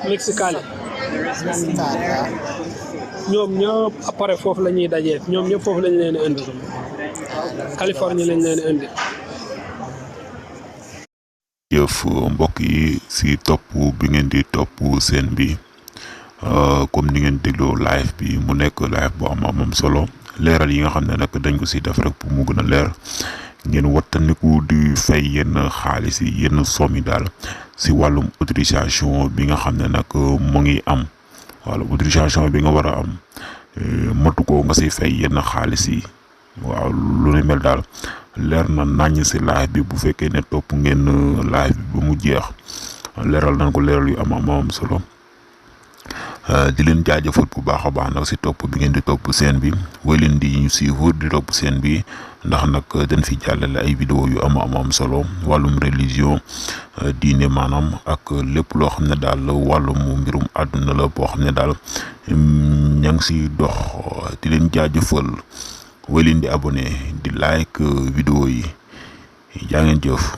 Mexicali ñoom ñëpp après foofu la ñuy dajee ñoom ñëpp foofu lañ leen indi Californie lañ leen indi. jëf mbokk yi si topp bi ngeen di topp seen bi comme ni ngeen dégloo live bi mu nekk live bu am solo leeral yi nga xam ne nag dañ ko si def rek pour mu gën a leer ngeen wattandiku di fay yenn xaalis yi yenn somme yi daal si wàllum autorisation bi nga xam ne nag mu ngi am wala autorisation bi nga war a am matu ko nga si fay yenn xaalis yi waaw lu ne mel daal leer na naññ si live bi bu fekkee ne topp ngeen live bi ba mu jeex leeral nañ ko leeral yu am solo di leen jaajëfal bu baax a baax nag si topp bi ngeen di topp seen bi way leen di ñu suivre di topp seen bi ndax nag dañ fi jàllale ay vidéo yu am solo wàllum religion diine maanaam ak lépp loo xam ne daal wàllum mbirum àdduna la boo xam ne daal ña ngi si dox di leen jaajëfal way leen di abonné di like vidéo yi jaa ngeen jëf